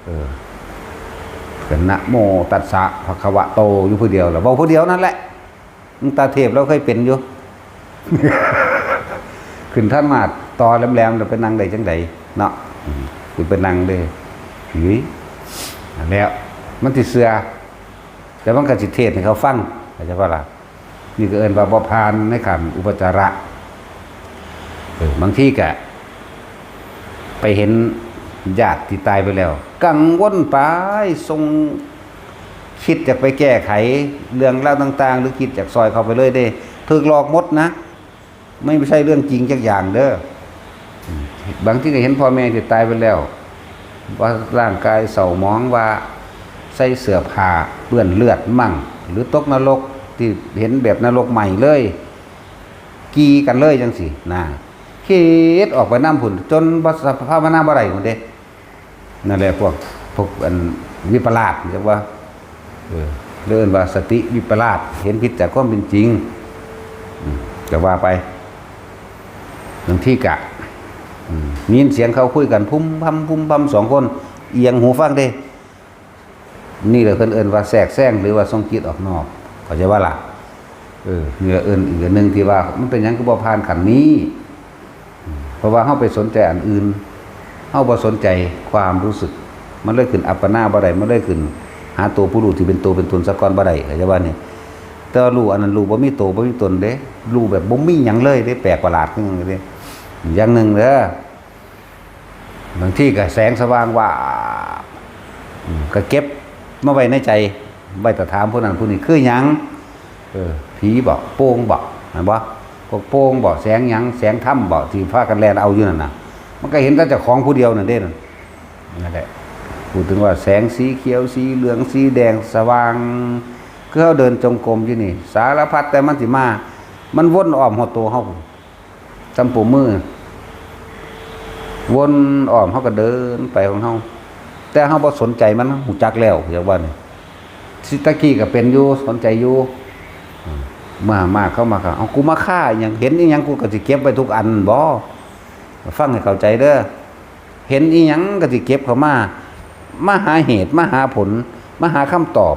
เออ ก็นะโมตัสสะภะคะวะโตอยู่ผู้เดียวล่ะ เว้าผู้เดียวนั่นแหละ มึงตาเทพเราเคยเป็นอยู่ ขึ้นธาตุมาสต่อแหลมๆ แล้วไปนั่งได้จั่งใดเนาะ อืม คือไปนั่งเด้ เฮ้ย อันแล้ว มันสิเชื่อ แต่มันก็สิเทศน์ให้เขาฟัง เข้าใจบ่ล่ะ นี่ก็เอิ้นว่าบ่ผ่านในขั้นอุปจาระ เออ บางทีก็ไปเห็นญาติที่ตายไปแล้ว กังวลไป ส่ง คิดอยากไปแก้ไขเรื่องราวต่างๆ หรือคิดอยากซอยเขาไปเลยเด้ ถูกหลอกหมดนะ ไม่ใช่เรื่องจริงจักอย่างเด้อ อืม บางทีก็เห็นพ่อแม่ที่ตายไปแล้ว ว่าร่างกายเศร้าหมอง ว่าใส่เสื้อผ้าเปื้อนเลือดมั่ง หรือตกนรก ที่เห็นแบบนรกใหม่เลย กี่กันเลยจังซี้นะ คิดออกไปนำพุ้น จนบ่ ภาวนาบ่ได้พุ้นเด้ นั่นแหละพวก พวกอันวิปลาส เรียกว่า เออ เรียกว่าสติวิปลาส เห็นผิดจากความเป็นจริง อืม ก็ว่าไป บางทีกะ อืม มีเสียงเขาคุยกันพุ้มพำพุ้มพำสองคน เอียงหูฟังเด้ นี่แหละเพิ่นเอิ้นว่าแทรกแซง หรือว่าส่งจิตออกนอก เข้าใจบ่ล่ะ เออ นี่แหละเอิ้นอีกอันหนึ่งที่ว่ามันเป็นหยังคือบ่ผ่านขั้นนี้ เพราะว่าเฮาไปสนใจอันอื่น เฮาบ่สนใจความรู้สึก มันเลยขึ้นอัปปนาบ่ได้ มันเลยขึ้นหาตัวผู้รู้ที่เป็นตัวเป็นตนซะก่อนบ่ได้ เข้าใจบ่นี่ แต่ว่ารู้อันนั้นรู้บ่มีตัวบ่มีตนเด้ รู้แบบบ่มีหยังเลยเด้ แปลกประหลาดคือหยังเด้ อย่างหนึ่งเด้อ บางทีก็แสงสว่างวาบ อืม ก็เก็บมาไว้ในใจ ไว้แต่ถามผู้นั้นผู้นี้ คือหยัง เออ ผีบ่ โป่งบ่ แม่นบ่ พวกโป่งบ่ แสงหยัง แสงธรรมบ่ ที่พากันแล่นเอาอยู่นั่นน่ะ มันก็เห็นแต่เจ้าของผู้เดียวนั่นเด้นั่น นั่นแหละ พูดถึงว่าแสงสีเขียว สีเหลือง สีแดง สว่าง คือเฮาเดินจงกรมอยู่นี่ สารพัดแต่มันสิมา มันวนอ้อมฮอดตัวเฮา จำปูมือ วนอ้อม เฮาก็เดินไปของเฮา แต่เฮาบ่สนใจมัน ฮู้จักแล้ว เรียกว่านี่ สิตะกี้ก็เป็นอยู่ สนใจอยู่ อืม มา มาเข้ามาก็ เอา กูมาฆ่าอิหยัง เห็นอิหยังกูก็สิเก็บไว้ทุกอันบ่ ฟังให้เข้าใจเด้อ เห็นอิหยังก็สิเก็บเข้ามา มาหาเหตุ มาหาผล มาหาคำตอบ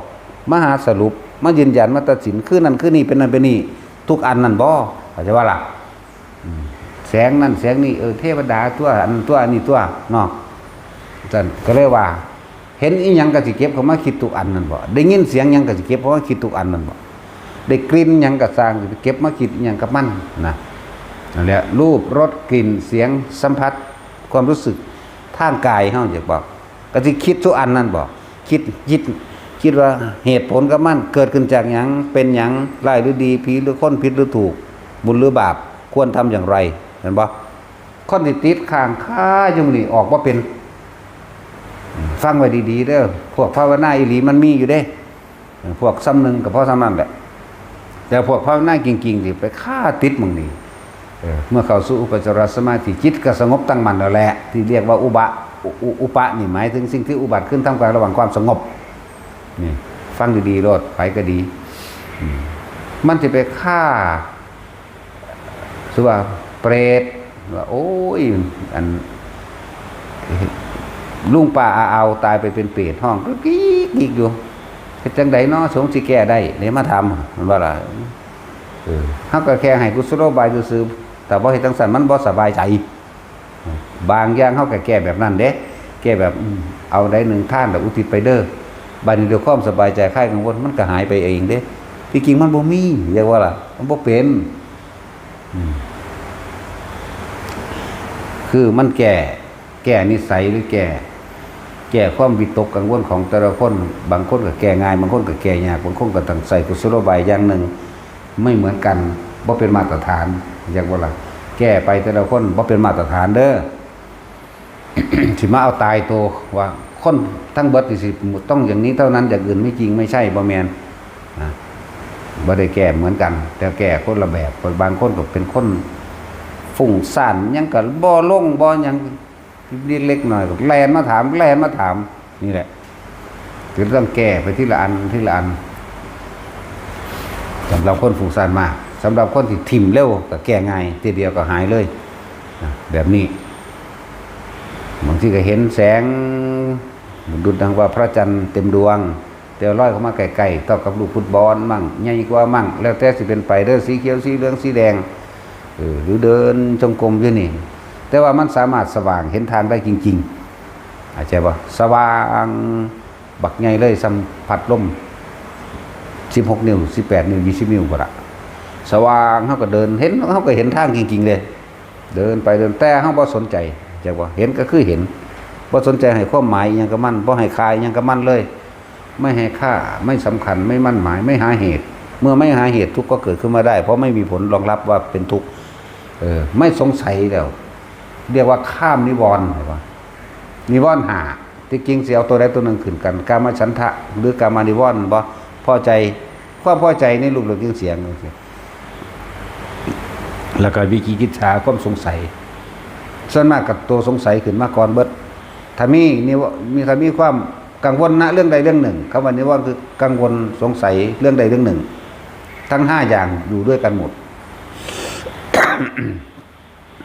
มาหาสรุป มายืนยัน มาตัดสิน คือนั่นคือนี่ เป็นนั่นเป็นนี่ ทุกอันนั่นบ่ เข้าใจบ่ล่ะ อืม แสงนั่นแสงนี่ เออ เทวดาตัว อันตัว อันนี้ตัว เนาะ ซั่นก็เลยว่า เห็นอิหยังก็สิเก็บเข้ามาคิดทุกอันนั่นบ่ ได้ยินเสียงหยังก็สิเก็บเข้ามาคิดทุกอันนั่นบ่ ได้กลิ่นหยังก็ซ่าง สิไปเก็บมาคิดอิหยังกับมันนะ นั่นแหละ รูป รส กลิ่น เสียง สัมผัส ความรู้สึกทางกายเฮา อยากบอก ก็สิคิดทุกอันนั่นบ่ คิด คิด คิดว่าเหตุผลกับมันเกิดขึ้นจากหยัง เป็นหยัง ร้ายหรือดี ผีหรือคน ผิดหรือถูก บุญหรือบาป ควรทำอย่างไร เห็นบ่ คนที่ติดค้างคาอยู่นี่ออกบ่เป็น ฟังไว้ดีๆเด้อ พวกภาวนาอีหลีมันมีอยู่เด้ พวกส่ำหนึ่งก็พอส่ำนั้นแหละ แต่พวกภาวนาจริงๆสิไปคาติดหม่องนี้ เออ เมื่อเข้าสู่อุปจารสมาธิ จิตก็สงบตั้งมั่นแล้วแหละ ที่เรียกว่าอุบะ อุ อุ อุปะนี่หมายถึงสิ่งที่อุบัติขึ้นท่ามกลางระหว่างความสงบ นี่ ฟังดีๆโลด ไผก็ดี อืม มันสิไปคา คือว่าเปรต ว่า โอ้ย อัน ลุงป้าอาเอาตายไปเป็นเปรต ฮ้องกึกกิกกึกกิกอยู่ เฮ็ดจั่งใดเนาะ สงสิแก้ได้ เลยมาถาม มันว่าล่ะ เออ เฮาก็แค่ให้กุศโลบายซื่อๆ แต่บ่เฮ็ดจั่งซั้น มันบ่สบายใจ บางอย่างเฮาก็แก้แบบนั้นเด้ แก้แบบ อืม เอาได้หนึ่งทานแล้วอุทิศไปเด้อ บัดนี้ด้วยความสบายใจคลายกังวล มันก็หายไปเองเด้ ที่จริงมันบ่มี เรียกว่าล่ะ มันบ่เป็น อืม คือมันแก้ แก้นิสัยหรือแก้ แก้ความวิตกกังวลของแต่ละคน บางคนก็แก้ง่าย บางคนก็แก้ยาก บางคนก็ต้องใช้กุศโลบายอย่างหนึ่ง ไม่เหมือนกัน บ่เป็นมาตรฐาน เรียกว่าล่ะ แก้ไปแต่ละคนบ่เป็นมาตรฐานเด้อ สิมาเอาตายตัว ว่าคนทั้งเบิดนี่สิต้องอย่างนี้เท่านั้น อย่างอื่นไม่จริง ไม่ใช่ บ่แม่น นะ บ่ได้แก้เหมือนกัน แต่แก้คนละแบบ บางคนก็เป็นคนฟุ้งซ่าน หยังก็บ่ลง บ่หยัง เล็กๆน้อยๆก็แล่นมาถาม แล่นมาถาม นี่แหละ คือต้องแก้ไปทีละอัน ทีละอัน สำหรับคนฟุ้งซ่านมาก สำหรับคนที่ถิ่มเร็วก็แก้ง่าย ทีเดียวก็หายเลย นะ แบบนี้ บางทีก็เห็นแสง ดุจดังว่าพระจันทร์เต็มดวง แต่ลอยเข้ามาใกล้ๆ เท่ากับลูกฟุตบอลมั่ง ใหญ่กว่ามั่ง แล้วแต่สิเป็นไปเด้อ สีเขียว สีเหลือง สีแดง เออ หรือเดินจงกรมอยู่นี่ แต่ว่ามันสามารถสว่างเห็นทางได้จริงๆ เข้าใจบ่ สว่างบักใหญ่เลย ส่ำพัดลม สิบหก นิ้ว สิบแปด นิ้ว ยี่สิบ นิ้วพุ้นละ สว่าง เฮาก็เดิน เห็น เฮาก็เห็นทางจริงๆเลย เดินไปเดิน แต่เฮาบ่สนใจ เข้าใจบ่ เห็นก็คือเห็น บ่สนใจให้ความหมายอิหยังกับมัน บ่ให้ค่าอิหยังกับมันเลย ไม่ให้ค่า ไม่สำคัญ ไม่มั่นหมาย ไม่หาเหตุ เมื่อไม่หาเหตุ ทุกข์ก็เกิดขึ้นมาได้ เพราะไม่มีผลรองรับว่าเป็นทุกข์ เออ ไม่สงสัยแล้ว เรียกว่าข้ามนิวรณ์ เห็นบ่ นิวรณ์ห้า ที่จริงสิเอาตัวใดตัวหนึ่งขึ้นกัน กามฉันทะ หรือกามานิวรณ์บ่ พอใจ ความพอใจในรูป รส กลิ่น เสียง แล้วก็วิจิกิจฉา ความสงสัย ส่วนมากกับตัวสงสัยขึ้นมาก่อนเบิด ถ้ามีนิว- มี- ถ้ามีความกังวลนะเรื่องใดเรื่องหนึ่ง คำว่านิวรณ์คือกังวลสงสัยเรื่องใดเรื่องหนึ่ง ทั้งห้าอย่างอยู่ด้วยกันหมด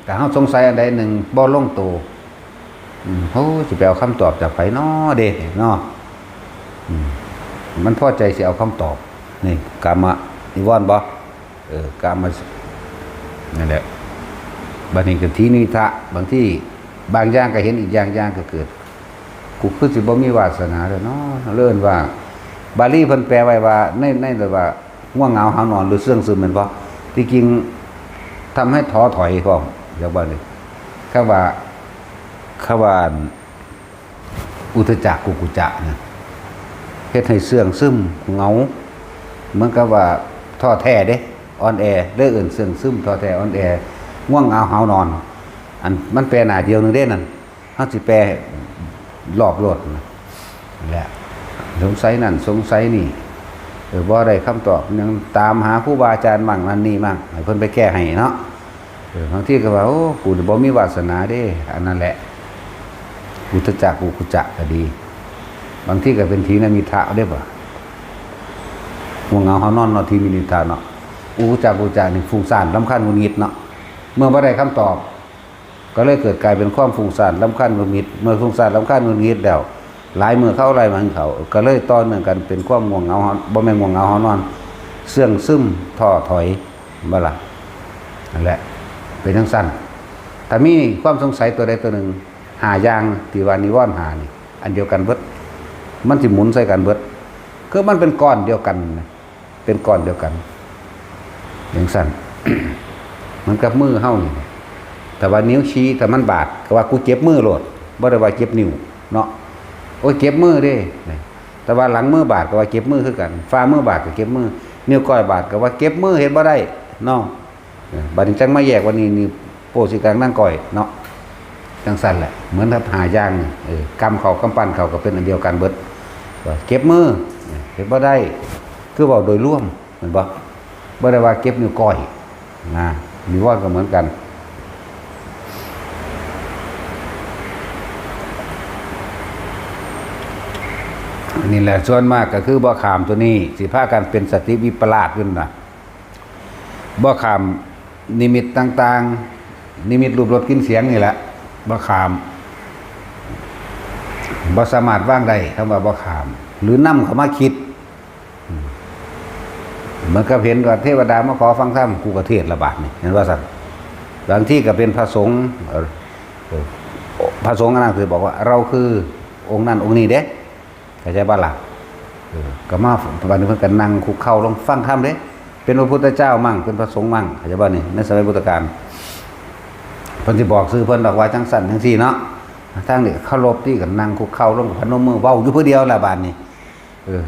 แต่เฮาสงสัยอันใดหนึ่งบ่ลงตัว อืม โอ้ สิไปเอาคำตอบจากไผน้อเด้เนาะ อืม มันพอใจสิเอาคำตอบ นี่ กามนิวรณ์บ่ เออ กาม นั่นแหละ บัดนี้ก็ถีนมิทะ บางที บางอย่างก็เห็น อีกอย่าง อย่างก็เกิด กูคือสิบ่มีวาสนาแล้วเนาะ เอิ้นว่า บาลีเพิ่นแปลไว้ว่า ใน- ใน เรียกว่า ง่วงเหงาหาวนอน หรือเสื่องซึม แม่นบ่ ที่จริง ทำให้ท้อถอยพร้อม เรียกว่านี่ คำว่า คำว่า อุทธัจจะ กุกกุจจะนะ เฮ็ดให้เสื่องซึม เหงา เหมือนกับว่าท้อแท้เด้ อ่อนแอ เลยเอิ้นเสื่องซึม ท้อแท้ อ่อนแอ ง่วงเหงาหาวนอน อัน มันแปลหน้าเดียวหนึ่งเด้นั่น เฮาสิแปลรอบโลดนะ แหละ สงสัยนั่น สงสัยนี่ เออ บ่ได้คำตอบ ยังตามหาครูบาอาจารย์มั่ง นั่นนี่มั่ง ให้เพิ่นไปแก้ให้เนาะ เออ บางทีก็ว่า โอ้ กูนี่บ่มีวาสนาเด้ อันนั้นแหละ อุทธัจจะ กุกกุจจะก็ดี บางทีก็เป็นถีนมิทะเด้บ่ ง่วงเหงาหาวนอนเนาะ ทีมินิทาเนาะ อุกุจจะกุกุจจะนี่ฟุ้งซ่านรำคาญหงุดหงิดเนาะ เมื่อบ่ได้คำตอบ ก็เลยเกิดกลายเป็นความฟุ้งซ่านรำคาญหงุดหงิด เมื่อฟุ้งซ่านรำคาญหงุดหงิดแล้ว หลายมื้อเขาหลายวันเขา ก็เลยต่อเนื่องกันเป็นความง่วงเหงาหาว- บ่แม่นง่วงเหงาหาวนอน เสื่องซึมท้อถอย บ่ล่ะ นั่นแหละ เป็นจั่งซั่น ถ้ามีความสงสัยตัวใดตัวหนึ่ง ห้าอย่างที่ว่านิวรณ์ห้านี่ อันเดียวกันเบิด มันสิหมุนใส่กันเบิด คือมันเป็นก้อนเดียวกันนะ เป็นก้อนเดียวกัน จั่งซั่น มันกับมือเฮานี่ แต่ว่านิ้วชี้ถ้ามันบาด ก็ว่ากูเจ็บมือโลด บ่ได้ว่าเจ็บนิ้วเนาะ โอ้ย เจ็บมือเด้ แต่ว่าหลังมือบาดก็ว่าเจ็บมือคือกัน ฝ่ามือบาดก็เจ็บมือ นิ้วก้อยบาดก็ว่าเจ็บมือ เฮ็ดบ่ได้เนาะ เออ บัดนี้จั่งมาแยกว่านี้ นี่โป้สิกลางนางก้อยเนาะ จั่งซั่นแหละ เหมือนกับห้าอย่างนี่ เออ กำเข้ากำปั้นเข้าก็เป็นอันเดียวกันเบิด ว่าเจ็บมือ เฮ็ดบ่ได้ คือเว้าโดยรวม แม่นบ่ บ่ได้ว่าเจ็บนิ้วก้อย นะ นิวรณ์ก็เหมือนกัน นี่แหละ ส่วนมากก็คือบ่ข้ามตัวนี้ สิพากันเป็นสติวิปลาสอยู่นั่นน่ะ บ่ข้ามนิมิตต่างๆ นิมิตรูปรสกลิ่นเสียงนี่แหละ บ่ข้าม บ่สามารถวางได้ คำว่าบ่ข้าม หรือนำเข้ามาคิด เหมือนกับเห็นว่าเทวดามาขอฟังธรรม กูก็เทศน์ละบาดนี่ เห็นว่าซั่น บางทีก็เป็นพระสงฆ์ เอ่อ เอ่อ พระสงฆ์อันนั้นคือบอกว่า "เราคือองค์นั้นองค์นี้เด้" เข้าใจบ่ล่ะ เออ ก็มา บัดนี้เพิ่นก็นั่งคุกเข่าลงฟังธรรมเด้ เป็นพระพุทธเจ้ามั่ง เป็นพระสงฆ์มั่ง เข้าใจบ่นี่ ในสมัยพุทธกาล เพิ่นสิบอกชื่อเพิ่นดอกว่าจั่งซั่นจั่งซี่เนาะ ทางนี้เคารพติ ก็นั่งคุกเข่าลง พนมมือ เว้าอยู่ผู้เดียวล่ะบาดนี้ เออ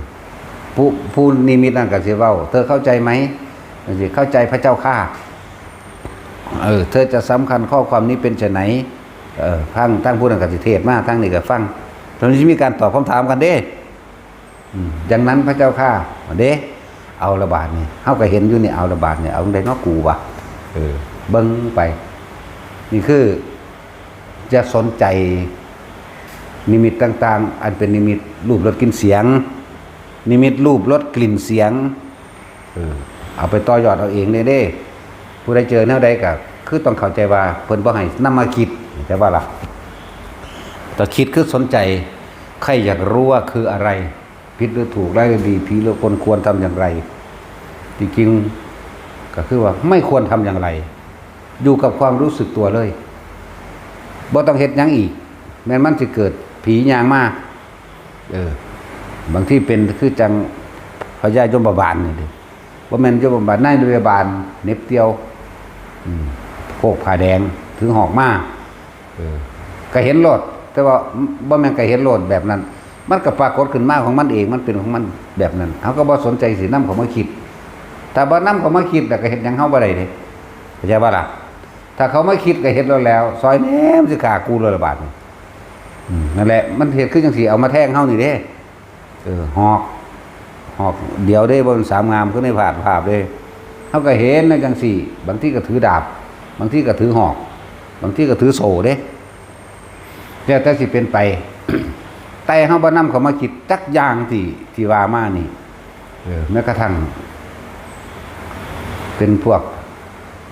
ผู้ ผู้นิมิตนั่นก็สิเว้า "เธอเข้าใจไหม?" จั่งซี้ "เข้าใจพระเจ้าข้า" เออ "เธอจะสำคัญข้อความนี้เป็นไฉน" เออ ทาง ทางผู้นั้นก็สิเทศน์มา ทางนี้ก็ฟัง แล้วมันสิมีการตอบคำถามกันเด้ อืม "อย่างนั้นพระเจ้าข้า" เด้ เอาละบาดนี่ เฮาก็เห็นอยู่นี่ เอาละบาดนี่ เอาจั่งใดเนาะกูวะ เออ เบิ่งไป นี่คือ จะสนใจนิมิตต่างๆ อันเป็นนิมิตรูปรสกลิ่นเสียง นิมิตรูปรสกลิ่นเสียง เออ เอาไปต่อยอดเอาเองเด้เด้ ผู้ใดเจอแนวใดก็คือต้องเข้าใจว่าเพิ่นบ่ให้นำมาคิด เข้าใจบ่ล่ะ แต่คิดคือสนใจ ใคร่อยากรู้ว่าคืออะไร ผิดหรือถูก ร้ายหรือดี ผีหรือคน ควรทำอย่างไร ที่จริงก็คือว่าไม่ควรทำอย่างไร อยู่กับความรู้สึกตัวเลย บ่ต้องเฮ็ดหยังอีก แม่นมันสิเกิดผีย่างมา เออ บางทีเป็นคือจั่งพญายมบาลนี่เด้ บ่แม่นยมบาล นายพยาบาลเหน็บเตียว อืม โพกผ้าแดง ถือหอกมา เออ ก็เห็นโลด แต่ว่าบ่แม่นก็เห็นโลดแบบนั้น มันก็ปรากฏขึ้นมาของมันเอง มันเป็นของมันแบบนั้น เฮาก็บ่สนใจสินำเข้ามาคิด ถ้าบ่นำเข้ามาคิดแล้วก็เฮ็ดหยังเฮาบ่ได้เด้ เข้าใจบ่ล่ะ ถ้าเขามาคิดก็เฮ็ดแล้วแล้ว ซอยแหน่ มันสิฆ่ากูโลดละบาดนี่ อืม นั่นแหละ มันเฮ็ดคือจั่งซี้ เอามาแทงเฮานี่เด้ เออ หอก หอกเดียวเด้ บ่แม่นสามงาม คือในภาพ ภาพเด้ เฮาก็เห็นนะจั่งซี้ บางทีก็ถือดาบ บางทีก็ถือหอก บางทีก็ถือโซ่เด้ แล้วแต่สิเป็นไป แต่เฮาบ่นำเข้ามาคิดจักอย่างที่ ที่ว่ามานี่ เออ แม้กระทั่ง เป็นพวก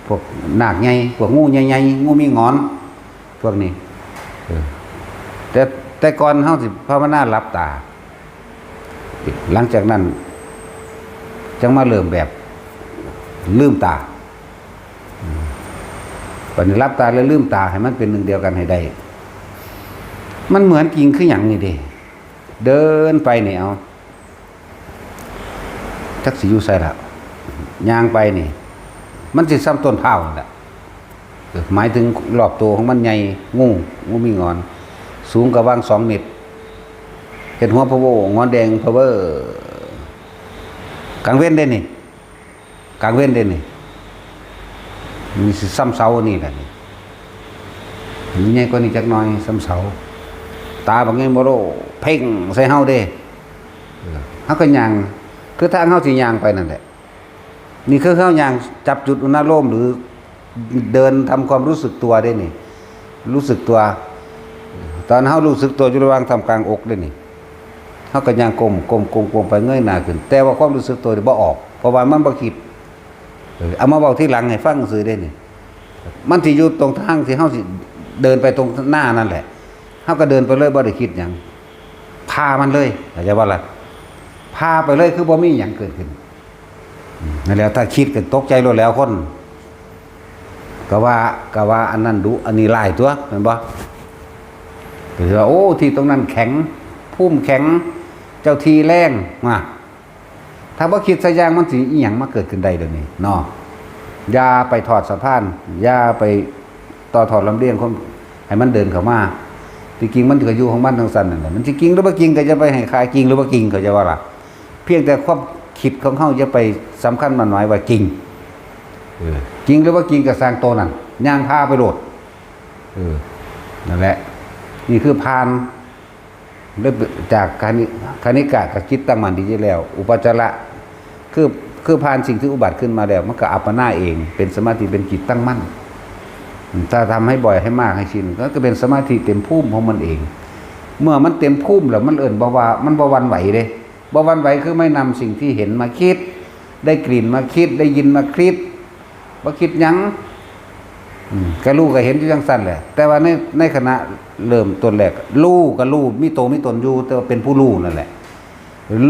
พวกนาคใหญ่ พวกงูใหญ่ๆ งูมีหงอน พวกนี้ เออ แต่ แต่ก่อนเฮาสิภาวนาหลับตา หลังจากนั้น จั่งมาเริ่มแบบลืมตา อืม บัดนี้หลับตาแล้วลืมตาให้มันเป็นหนึ่งเดียวกันให้ได้ มันเหมือนจริงคือหยังนี่เด้ เดินไปนี่เอา จักสิอยู่ไสล่ะ ย่างไปนี่ มันสิส่ำต้นพร้าวนั่นแหละ เออ หมายถึงรอบตัวของมันใหญ่ งู งูมีหงอน สูงกะหว่างสองเมตร เฮ็ดหัวพะโว้ งอนแดงพะเว้อ กลางเว็นเด้นี่ กลางเว็นเด้นี่ มีส่ำเสานี่แหละนี่ มีใหญ่กว่านี้จักหน่อย ส่ำเสา ตาบักใหญ่โมโล เพ่งใส่เฮาเด้ เออ เฮาก็ย่าง คือทางเฮาสิย่างไปนั่นแหละ นี่คือเฮาย่างจับจุดอุณาโลม หรือเดินทำความรู้สึกตัวเด้นี่ รู้สึกตัว ตอนเฮารู้สึกตัวอยู่ระหว่างท่ามกลางอกเด้นี่ เฮาก็ย่างก้มก้มก้มก้มไปเงยหน้าขึ้น แต่ว่าความรู้สึกตัวนี่บ่ออก เพราะว่ามันบ่คิด เออ เอามาเว้าทีหลังให้ฟังซื่อเด้นี่ มันสิอยู่ตรงทางที่เฮาสิเดินไปตรงหน้านั่นแหละ เฮาก็เดินไปเลยบ่ได้คิดหยัง พามันเลย เข้าใจบ่ล่ะ พาไปเลยคือบ่มีหยังเกิดขึ้น อืม นั่นแหละ ถ้าคิดก็ตกใจโลดแหล้วคน ก็ว่า ก็ว่าอันนั้นดุ อันนี้ร้ายตั๊ว แม่นบ่ ก็สิว่า โอ้ ที่ตรงนั้นแข็ง ภูมิแข็ง เจ้าที่แรง มา ถ้าบ่คิดสักอย่างมันสิอิหยังมาเกิดขึ้นได้เดี๋ยวนี้เนาะ อย่าไปทอดสะพาน อย่าไปต่อทอดลำเลียงคนให้มันเดินเข้ามา ที่จริงมันก็อยู่ของมันจั่งซั้นนั่นแหละ มันสิจริงหรือบ่จริงก็อย่าไปให้ค่า จริงหรือบ่จริง เข้าใจบ่ล่ะ เพียงแต่ความคิดของเฮาอย่าไปสำคัญหมั่นหมายว่าจริง เออ จริงหรือบ่จริงก็ซ่างโตนั่น ย่างพาไปโลด เออ นั่นแหละ นี่คือพาน เริ่มจากคณิ- คณิกะกับจิตตั้งมั่นดีอยู่แล้ว อุปจาระ คือ คือพานสิ่งที่อุบัติขึ้นมาแล้ว มันก็อัปปนาเอง เป็นสมาธิ เป็นจิตตั้งมั่น ถ้าทำให้บ่อยให้มากให้ชิน ก็จะเป็นสมาธิเต็มภูมิของมันเอง เมื่อมันเต็มภูมิแล้วมันเอิ้นบ่ว่า มันบ่หวั่นไหวเด้ บ่หวั่นไหวคือไม่นำสิ่งที่เห็นมาคิด ได้กลิ่นมาคิด ได้ยินมาคิด บ่คิดหยัง อืม ก็รู้ก็เห็นอยู่จั่งซั้นแหละ แต่ว่าใน ในขณะเริ่มต้นแรก รู้ก็รู้ มีโตมีตนอยู่ แต่ว่าเป็นผู้รู้นั่นแหละ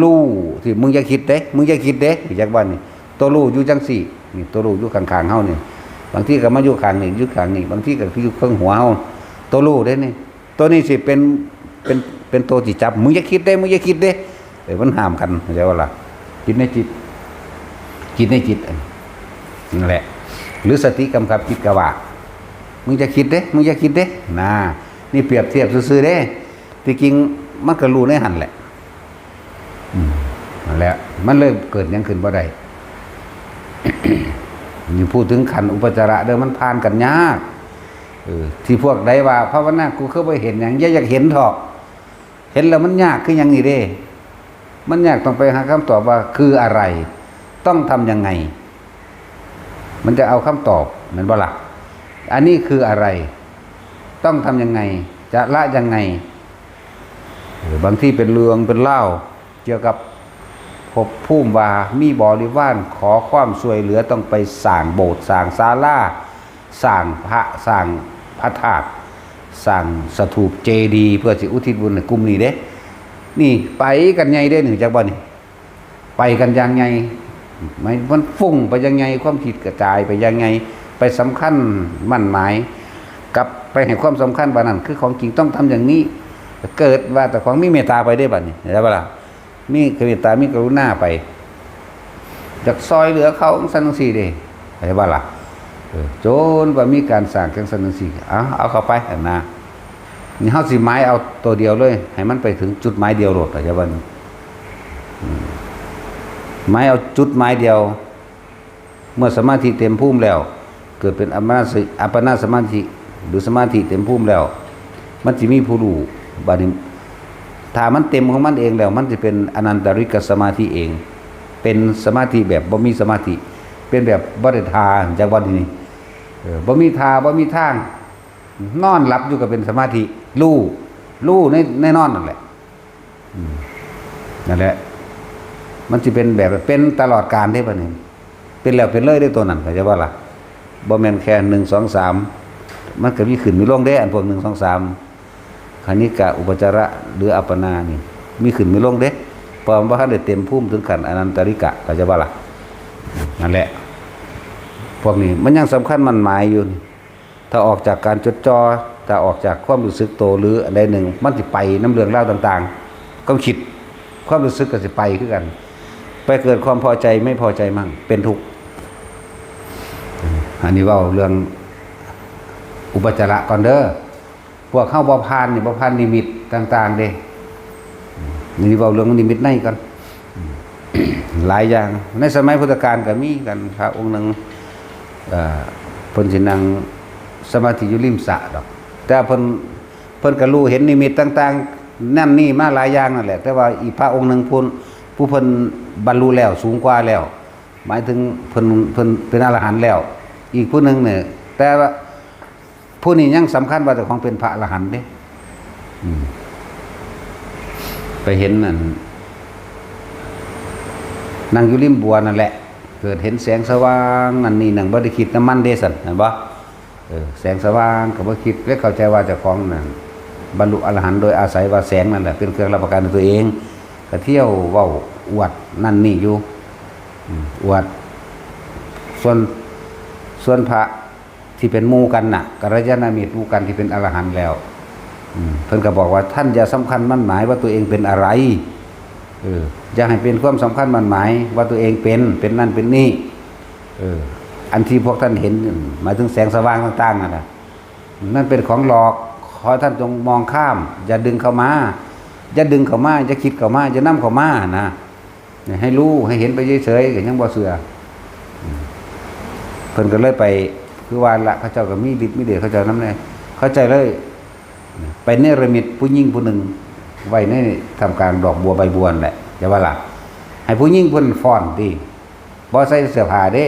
รู้ที่มึงอย่าคิดเด้ มึงอย่าคิดเด้ จักว่านี่ ตัวรู้อยู่จั่งซี้ นี่ตัวรู้อยู่ข้างๆเฮานี่ บางทีก็มาอยู่ข้างนี้ อยู่ข้างนี้ บางทีก็อยู่เทิงหัวเฮา ตัวรู้เด้นี่ ตัวนี้สิเป็น เป็น เป็นตัวที่จับ มึงอย่าคิดเด้ มึงอย่าคิดเด้ เออ มันห้ามกัน เข้าใจบ่ล่ะ จิตในจิต จิตในจิต นั่นแหละ หรือสติกำกับจิตก็ว่า มึงอย่าคิดเด้ มึงอย่าคิดเด้ นะ นี่เปรียบเทียบซื่อๆเด้ ที่จริงมันก็รู้ในหั่นแหละ อืม นั่นแหละ มันเลยเกิดหยังขึ้นบ่ได้ นี่พูดถึงขั้นอุปจาระเด้อ มันผ่านกันยาก เออ ที่พวกใดว่าภาวนากูคือบ่เห็นหยัง อย่าอยากเห็นเถาะ เห็นแล้วมันยากคือหยังนี่เด้ มันยากต้องไปหาคำตอบว่าคืออะไร ต้องทำยังไง มันจะเอาคำตอบ แม่นบ่ล่ะ อันนี้คืออะไร ต้องทำยังไง จะละยังไง เออ บางทีเป็นเรื่องเป็นราว เกี่ยวกับภพภูมิว่ามีบริวารขอความช่วยเหลือ ต้องไปสร้างโบสถ์ สร้างศาลา สร้างพระ สร้างพระธาตุ สร้างสถูปเจดีย์ เพื่อสิอุทิศบุญให้กลุ่มนี้เด้ นี่ไปกันใหญ่เด้ นี่จักบ่นี่ ไปกันอย่างใหญ่ ไม่ มันฟุ้งไปอย่างใหญ่ ความคิดกระจายไปอย่างใหญ่ ไปสำคัญหมั่นหมาย กับไปให้ความสำคัญว่านั่นคือของจริง ต้องทำอย่างนี้ เกิดว่าแต่ของมีเมตตาไปได้บัดนี้ ได้ปะล่ะ มีเมตตา มีกรุณาไป อยากซอยเหลือเขาจั่งซั้นจั่งซี้เด้ เข้าใจบ่ล่ะ เออ จนว่ามีการสร้างจั่งซั้นจั่งซี้ เอา เอาเข้าไปหั่นนะ นี่เฮาสิหมายเอาตัวเดียวเลย ให้มันไปถึงจุดหมายเดียวโลด เข้าใจบ่นี่ อืม หมายเอาจุดหมายเดียว เมื่อสมาธิเต็มภูมิแล้ว เกิดเป็นอัปปนาส- อัปปนาสมาธิ หรือสมาธิเต็มภูมิแล้ว มันสิมีผู้รู้ บัดนี้ ถ้ามันเต็มของมันเองแล้ว มันสิเป็นอนันตริกสมาธิเอง เป็นสมาธิแบบบ่มีสมาธิ เป็นแบบบ่ได้ท่า จักว่านี่ เออ บ่มีท่า บ่มีทาง นอนหลับอยู่ก็เป็นสมาธิ รู้ รู้ใน- ในนอนนั่นแหละ อืม นั่นแหละ มันสิเป็นแบบ เป็นตลอดกาลเด้บัดนี้ เป็นแล้วเป็นเลยเด้ตัวนั้น เข้าใจบ่ล่ะ บ่แม่นแค่หนึ่ง สอง สาม มันก็มีขึ้นมีลงเด้ อันพวกหนึ่ง สอง สาม คณิกะ อุปจาระ หรืออัปปนานี่ มีขึ้นมีลงเด้ เพราะมันบ่ทันได้เต็มภูมิถึงขั้นอนันตริกะ เข้าใจบ่ล่ะ นั่นแหละ พวกนี้มันยังสำคัญหมั่นหมายอยู่ ถ้าออกจากการจดจ่อ ถ้าออกจากความรู้สึกโตหรืออันใดหนึ่ง มันสิไปนำเรื่องราวต่างๆ ความคิด ความรู้สึกก็สิไปคือกัน ไปเกิดความพอใจไม่พอใจมั่ง เป็นทุกข์ อันนี้เว้าเรื่องอุปจาระก่อนเด้อ พวกเฮาบ่ผ่านนี่ บ่ผ่านนิมิตต่างๆเด้ นี่เว้าเรื่องนิมิตในก่อน หลายอย่าง ในสมัยพุทธกาลก็มีกัน พระองค์หนึ่ง เอ่อ เพิ่นสินั่งสมาธิอยู่ริมสระดอก แต่เพิ่น เพิ่นก็รู้เห็นนิมิตต่างๆ นั่นนี่มาหลายอย่างนั่นแหละ แต่ว่าอีกพระองค์หนึ่งผู้- ผู้เพิ่นบรรลุแล้ว สูงกว่าแล้ว หมายถึงเพิ่น- เพิ่นเป็นอรหันต์แล้ว อีกผู้หนึ่งเนี่ย แต่ว่าผู้นี้ยังสำคัญว่าเจ้าของเป็นพระอรหันต์เด้ อืม ไปเห็นนั่น นั่งอยู่ริมบัวนั่นแหละ เกิดเห็นแสงสว่างนั่นนี่นั่น บ่ได้คิดน้ำมันเด้สัน เห็นบ่ เออ แสงสว่างก็บ่คิด และเข้าใจว่าเจ้าของนั่นบรรลุอรหันต์ โดยอาศัยว่าแสงนั่นแหละเป็นเครื่องรับประกันตัวเอง ก็เที่ยวเว้าอวดนั่นนี่อยู่ อืม อวด ส่วน ส่วนพระที่เป็นหมู่กันน่ะ กัลยาณมิตรหมู่กันที่เป็นอรหันต์แล้ว อืม เพิ่นก็บอกว่า ท่านอย่าสำคัญมั่นหมายว่าตัวเองเป็นอะไร เออ อย่าให้เป็นความสำคัญมั่นหมายว่าตัวเองเป็น เป็นนั่นเป็นนี่ เออ อันที่พวกท่านเห็น หมายถึงแสงสว่างต่างๆนั่นน่ะ นั่นเป็นของหลอก ขอท่านจงมองข้าม อย่าดึงเข้ามา อย่าดึงเข้ามา อย่าคิดเข้ามา อย่านำเข้ามานะ ให้รู้ ให้เห็นไปเฉยๆ ก็ยังบ่เชื่อ อืม เพิ่นก็เลยไป คือว่าละ เขาเจ้าก็มีฤทธิ์มีเดช เขาเจ้านำแน่ เขาเจ้าเลย ไปเนรมิตผู้หญิงผู้หนึ่ง ไว้ในท่ามกลางดอกบัวใบบัวนั่นแหละ อย่าว่าล่ะ ให้ผู้หญิงเพิ่นฟ้อนติ บ่ใส่เสื้อผ้าเด้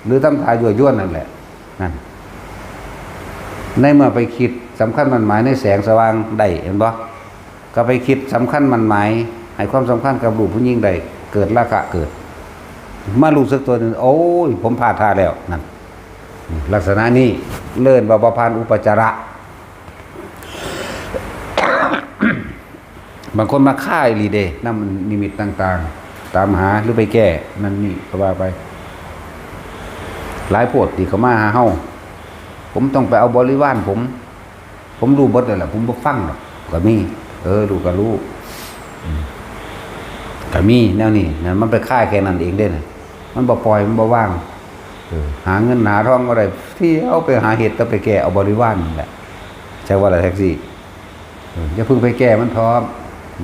หรือทำท่ายั่วยวนนั่นแหละ นั่น ในเมื่อไปคิดสำคัญมั่นหมายในแสงสว่างได้ เห็นบ่ ก็ไปคิดสำคัญมั่นหมาย ให้ความสำคัญกับรูปผู้หญิงได้ เกิดราคะเกิด มารู้สึกตัวนี่ โอ้ย ผมพลาดท่าแล้ว นั่น ลักษณะนี้เอิ้นว่าบ่ผ่านอุปจาระ บางคนมาคาอีหลีเด้ นำนิมิตต่างๆ ตามหาหรือไปแก้นั่นนี่ก็ว่าไป หลายโพดที่เขามาหาเฮา ผมต้องไปเอาบริวารผม ผมรู้เบิดแล้วล่ะ ผมบ่ฟังดอก ก็มี เออ รู้ก็รู้ อืม ก็มีแนวนี้นะ มันไปคาแค่นั้นเองเด้นะ มันบ่ปล่อย มันบ่วาง เออ หาเงินหาทองบ่ได้ เที่ยวไปหาเฮ็ดแต่ไปแก้เอาบริวารนั่นแหละ ใช่ว่าล่ะ แท็กซี่ เออ อย่าเพิ่งไปแก้มันท้อ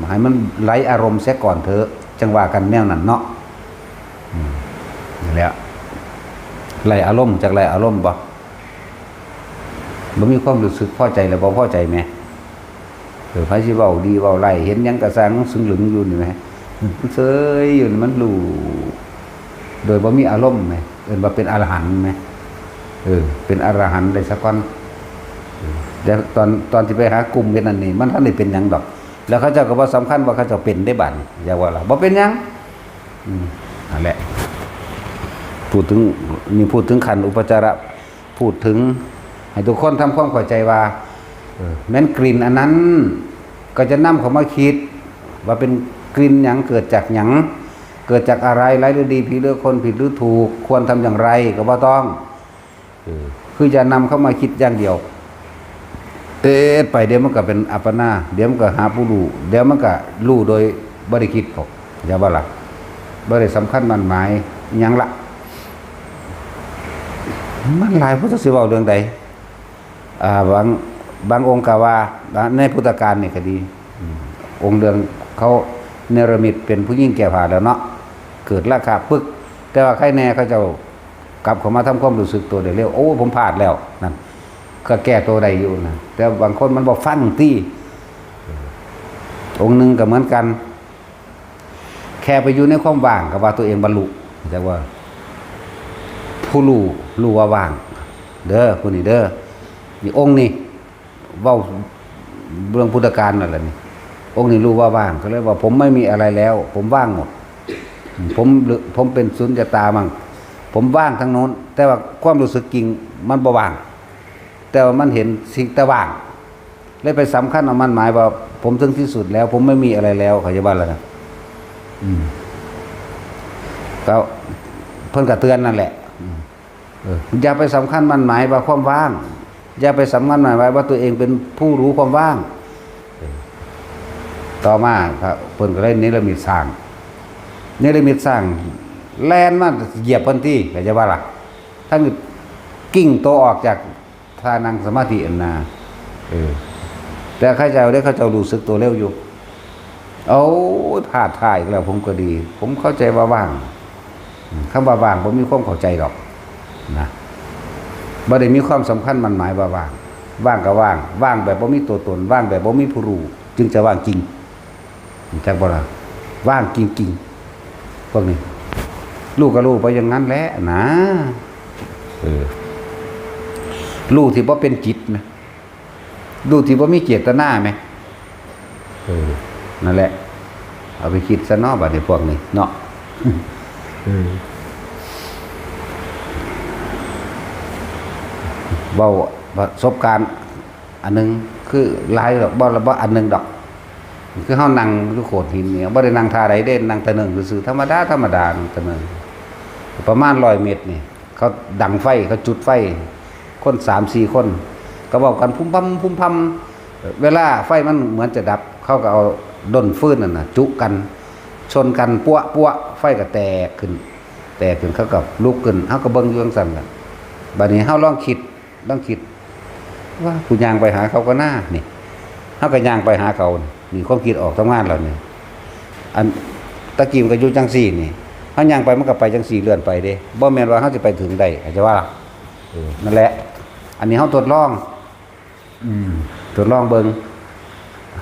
ให้มันไหลอารมณ์เสียก่อนเถอะ จั่งว่ากันแนวนั้นเนาะ อืม นั่นแหละ ไหลอารมณ์ จักไหลอารมณ์บ่ บ่มีความรู้สึกพอใจแล้วบ่พอใจแหม เออ ไผสิเว้าดีเว้าร้าย เห็นหยังก็ซ่าง มันซึ่งหลึงอยู่นี่แหม มันเฉยอยู่นี่ มันรู้ โดยบ่มีอารมณ์แหม เอิ้นว่าเป็นอรหันต์แหม เออ เป็นอรหันต์ได้ซะก่อน เออ แต่ตอน ตอนที่ไปหากลุ่มเฮ็ดนั่นนี่ มันทันได้เป็นหยังดอก แล้วเขาเจ้าก็บ่สำคัญว่าเขาเจ้าเป็นได้บัดนี้ อย่าว่าล่ะ บ่เป็นหยัง อืม นั่นแหละ พูดถึง นี่พูดถึงขั้นอุปจาระ พูดถึงให้ทุกคนทำความเข้าใจว่า เออ แม้นกลิ่นอันนั้น ก็จะนำเข้ามาคิด ว่าเป็นกลิ่นหยัง เกิดจากหยัง เกิดจากอะไร ร้ายหรือดี ผีหรือคน ผิดหรือถูก ควรทำอย่างไร ก็บ่ต้อง เออ คืออย่านำเข้ามาคิดอย่างเดียว เอ๊ะ ไปเดี๋ยวมันก็เป็นอัปปนา เดี๋ยวมันก็หาผู้รู้ เดี๋ยวมันก็รู้โดยบ่ได้คิดพอก อย่าว่าล่ะ บ่ได้สำคัญมั่นหมายหยังละ มันหลายพุทธสิเว้าเรื่องใด อ่า บาง บางองค์ก็ว่า ในพุทธกาลนี่ก็ดี อืม องค์เรื่องเขาเนรมิตเป็นผู้หญิงแก้ผ้าแล้วเนาะ เกิดราคะปึ๊ก แต่ว่าใครแน่เขาเจ้ากลับเข้ามาทำความรู้สึกตัวได้เร็ว โอ้ ผมพลาดแล้ว นั่น ก็แก้ตัวได้อยู่นะ แต่บางคนมันบ่ฟังติ องค์หนึ่งก็เหมือนกัน แค่ไปอยู่ในความว่างก็ว่าตัวเองบรรลุ แต่ว่า ผู้รู้รู้ว่าว่าง เด้อ ผู้นี้เด้อ นี่องค์นี้ เว้าเรื่องพุทธกาลนั่นแหละนี่ องค์นี้รู้ว่าว่าง ก็เลยว่า ผมไม่มีอะไรแล้ว ผมว่างหมด ผม ผมเป็นสุญญตามั่ง ผมว่างทั้งโน้น แต่ว่าความรู้สึกจริงมันบ่ว่าง แต่ว่ามันเห็นสิ่งแต่ว่าง เลยไปสำคัญเอามั่นหมายว่า ผมถึงที่สุดแล้ว ผมไม่มีอะไรแล้ว เขาจะว่าแล้วนะ อืม ก็เพิ่นก็เตือนนั่นแหละ อืม เออ อย่าไปสำคัญมั่นหมายว่าความว่าง อย่าไปสำคัญมั่นหมายว่าตัวเองเป็นผู้รู้ความว่าง เออ ต่อมาครับ เพิ่นก็เลยเนรมิตช้าง เนรมิตช้าง แล่นมาเหยียบเพิ่นติ เขาจะว่าล่ะ ทั้งกิ้งตัวออกจากท่านั่งสมาธิอันนา เออ แต่เขาเจ้าได้ เขาเจ้ารู้สึกตัวเร็วอยู่ โอ้ย พลาดท่าอีกแล้ว ผมก็ดี ผมเข้าใจว่าว่าง คำว่าว่างบ่มีความเข้าใจดอก นะ บ่ได้มีความสำคัญมั่นหมายว่าว่าง ว่างก็ว่าง ว่างแบบบ่มีตัวตน ว่างแบบบ่มีผู้รู้ จึงจะว่างจริง จักบ่ล่ะ ว่างจริงๆ พวกนี้ รู้ก็รู้ไปอย่างนั้นแหละนะ เออ รู้ที่บ่เป็นจิตนะ รู้ที่บ่มีเจตนาไหม เออ นั่นแหละ เอาไปคิดซะเนาะ บัดนี้พวกนี้เนาะ เออ เว้าประสบการณ์อันหนึ่ง คือหลายดอก บ่ บ่อันหนึ่งดอก คือเฮานั่งอยู่โขดหินเนี่ย บ่ได้นั่งท่าใดเด้ นั่งตะเนิงซื่อๆ ธรรมดา ธรรมดา นั่งตะเนิง ประมาณร้อยเมตรนี่ เขาดังไฟ เขาจุดไฟ คนสามสี่คน ก็เว้ากันพุมพำพุมพำ เวลาไฟมันเหมือนจะดับ เขาก็เอาด้นฟืนนั่นน่ะ จุกัน ชนกัน ปั๊วปั๊ว ไฟก็แตกขึ้น แตกขึ้น เขาก็ลุกขึ้น เขาก็เบิ่งอยู่จั่งซั้นล่ะ บัดนี้เฮาลองคิด ลองคิด ว่ากูย่างไปหาเขาก็น่า นี่ เฮาก็ย่างไปหาเขา นี่ ความคิดออกทำงานแล้วนี่ อันตะกี้มันก็อยู่จั่งซี้นี่ เฮาย่างไปมันก็ไปจั่งซี้ เลื่อนไปเด้ บ่แม่นว่าเฮาสิไปถึงได้ เข้าใจว่า เออ นั่นแหละ อันนี้เฮาทดลอง อืม ทดลองเบิ่ง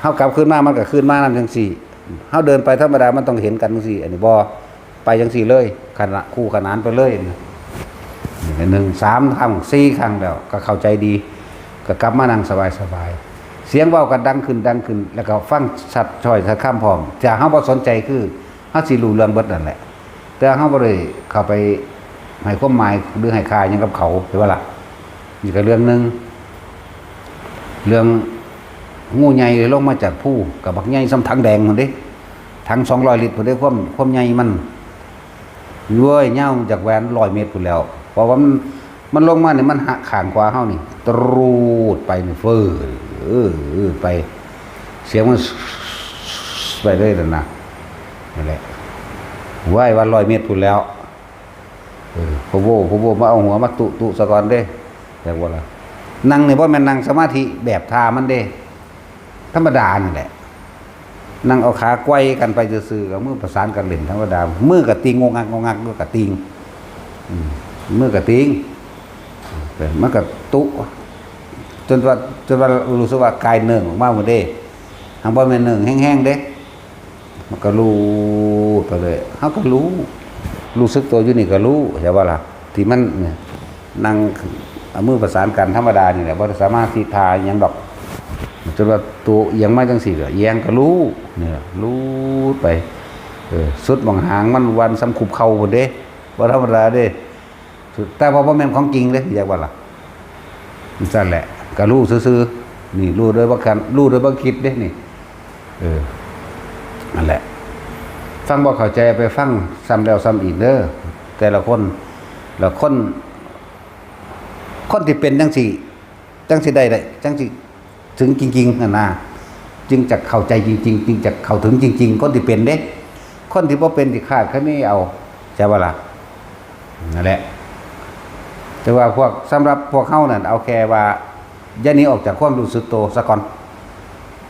เฮากลับคืนมา มันก็คืนมานำจั่งซี้ เฮาเดินไปธรรมดา มันต้องเห็นกันจั่งซี้ อันนี้บ่ ไปจั่งซี้เลย ขนาดคู่ขนานไปเลย นี่หนึ่ง สามครั้ง สี่ครั้งแล้ว ก็เข้าใจดี ก็กลับมานั่งสบายๆ เสียงเว้าก็ดังขึ้น ดังขึ้น แล้วก็ฟังชัดถ้อยชัดคำพร้อม ถ้าเฮาบ่สนใจคือ เฮาสิรู้เรื่องเบิดนั่นแหละ แต่เฮาบ่ได้เข้าไปให้ความหมายหรือให้ค่าหยังกับเขา เห็นบ่ล่ะ นี่ก็เรื่องหนึ่ง เรื่องงูใหญ่ลงมาจากภู ก็บักใหญ่ส่ำถังแดงพู้นเด้ ถังสองร้อยลิตรพู้นเด้ ความ ความใหญ่มัน เว้ย ยาวจากแหวนร้อยเมตรพู้นแล้ว เพราะว่ามัน มันลงมานี่ มันหักข้างขวาเฮานี่ ตรูดไปนี่ เฟ้อ เออ เออ ไป เสียงมัน ไปเลยนั่นน่ะ นั่นแหละ ว้าย ว่าร้อยเมตรพู้นแล้ว เออ พะโว้ พะโว้ มาเอาหัวมาตุ ตุซะก่อนเด้ อยากว่าล่ะ นั่งนี่บ่แม่นนั่งสมาธิแบบท่ามันเด้ ธรรมดานี่แหละ นั่งเอาขาไกวกันไปซื่อๆ กับมือประสานกันเล่นธรรมดา มือก็ติงงงักงงัก มือก็ติง อืม มือก็ติง เออ มันก็ตุ จนว่า จนว่ารู้สึกว่ากายเนิ่งออกมาหมดเด้ หากบ่แม่นเนิ่งแฮงๆ เด้ มันก็รู้ไปเลย เฮาก็รู้ รู้สึกตัวอยู่นี่ก็รู้ ใช่บ่ล่ะ ที่มันเนี่ย นั่งเอามือประสานกันธรรมดานี่แหละ บ่ได้สามารถสิท่าหยังดอก จนว่าตัวเอียงมาจั่งซี้ก็เอียงก็รู้ เนี่ย รู้ไป เออ สุดหม่องหางมันวันสำคุบเข่าพู้นเด้ บ่ธรรมดาเด้ แต่ว่าบ่แม่นของจริงเด้ อยากว่าล่ะ จั่งซั้นแหละ ก็รู้ซื่อๆ นี่ รู้โดยบ่คัน รู้โดยบ่คิดเด้นี่ เออ นั่นแหละ ฟังบ่เข้าใจไปฟังซ้ำแล้วซ้ำอีกเด้อ แต่ละคน แล้วคน คนที่เป็นจั่งซี้ จั่งสิได้ ได้ จั่งสิถึงจริงๆ นั่นนะ จึงจะเข้าใจจริงๆ จึงจะเข้าถึงจริงๆ คนที่เป็นเด้ คนที่บ่เป็นสิคาดคะเนเอา ใช่บ่ล่ะ นั่นแหละ แต่ว่าพวก สำหรับพวกเฮานั่น เอาแค่ว่า อย่าหนีออกจากความรู้สึกตัวซะก่อน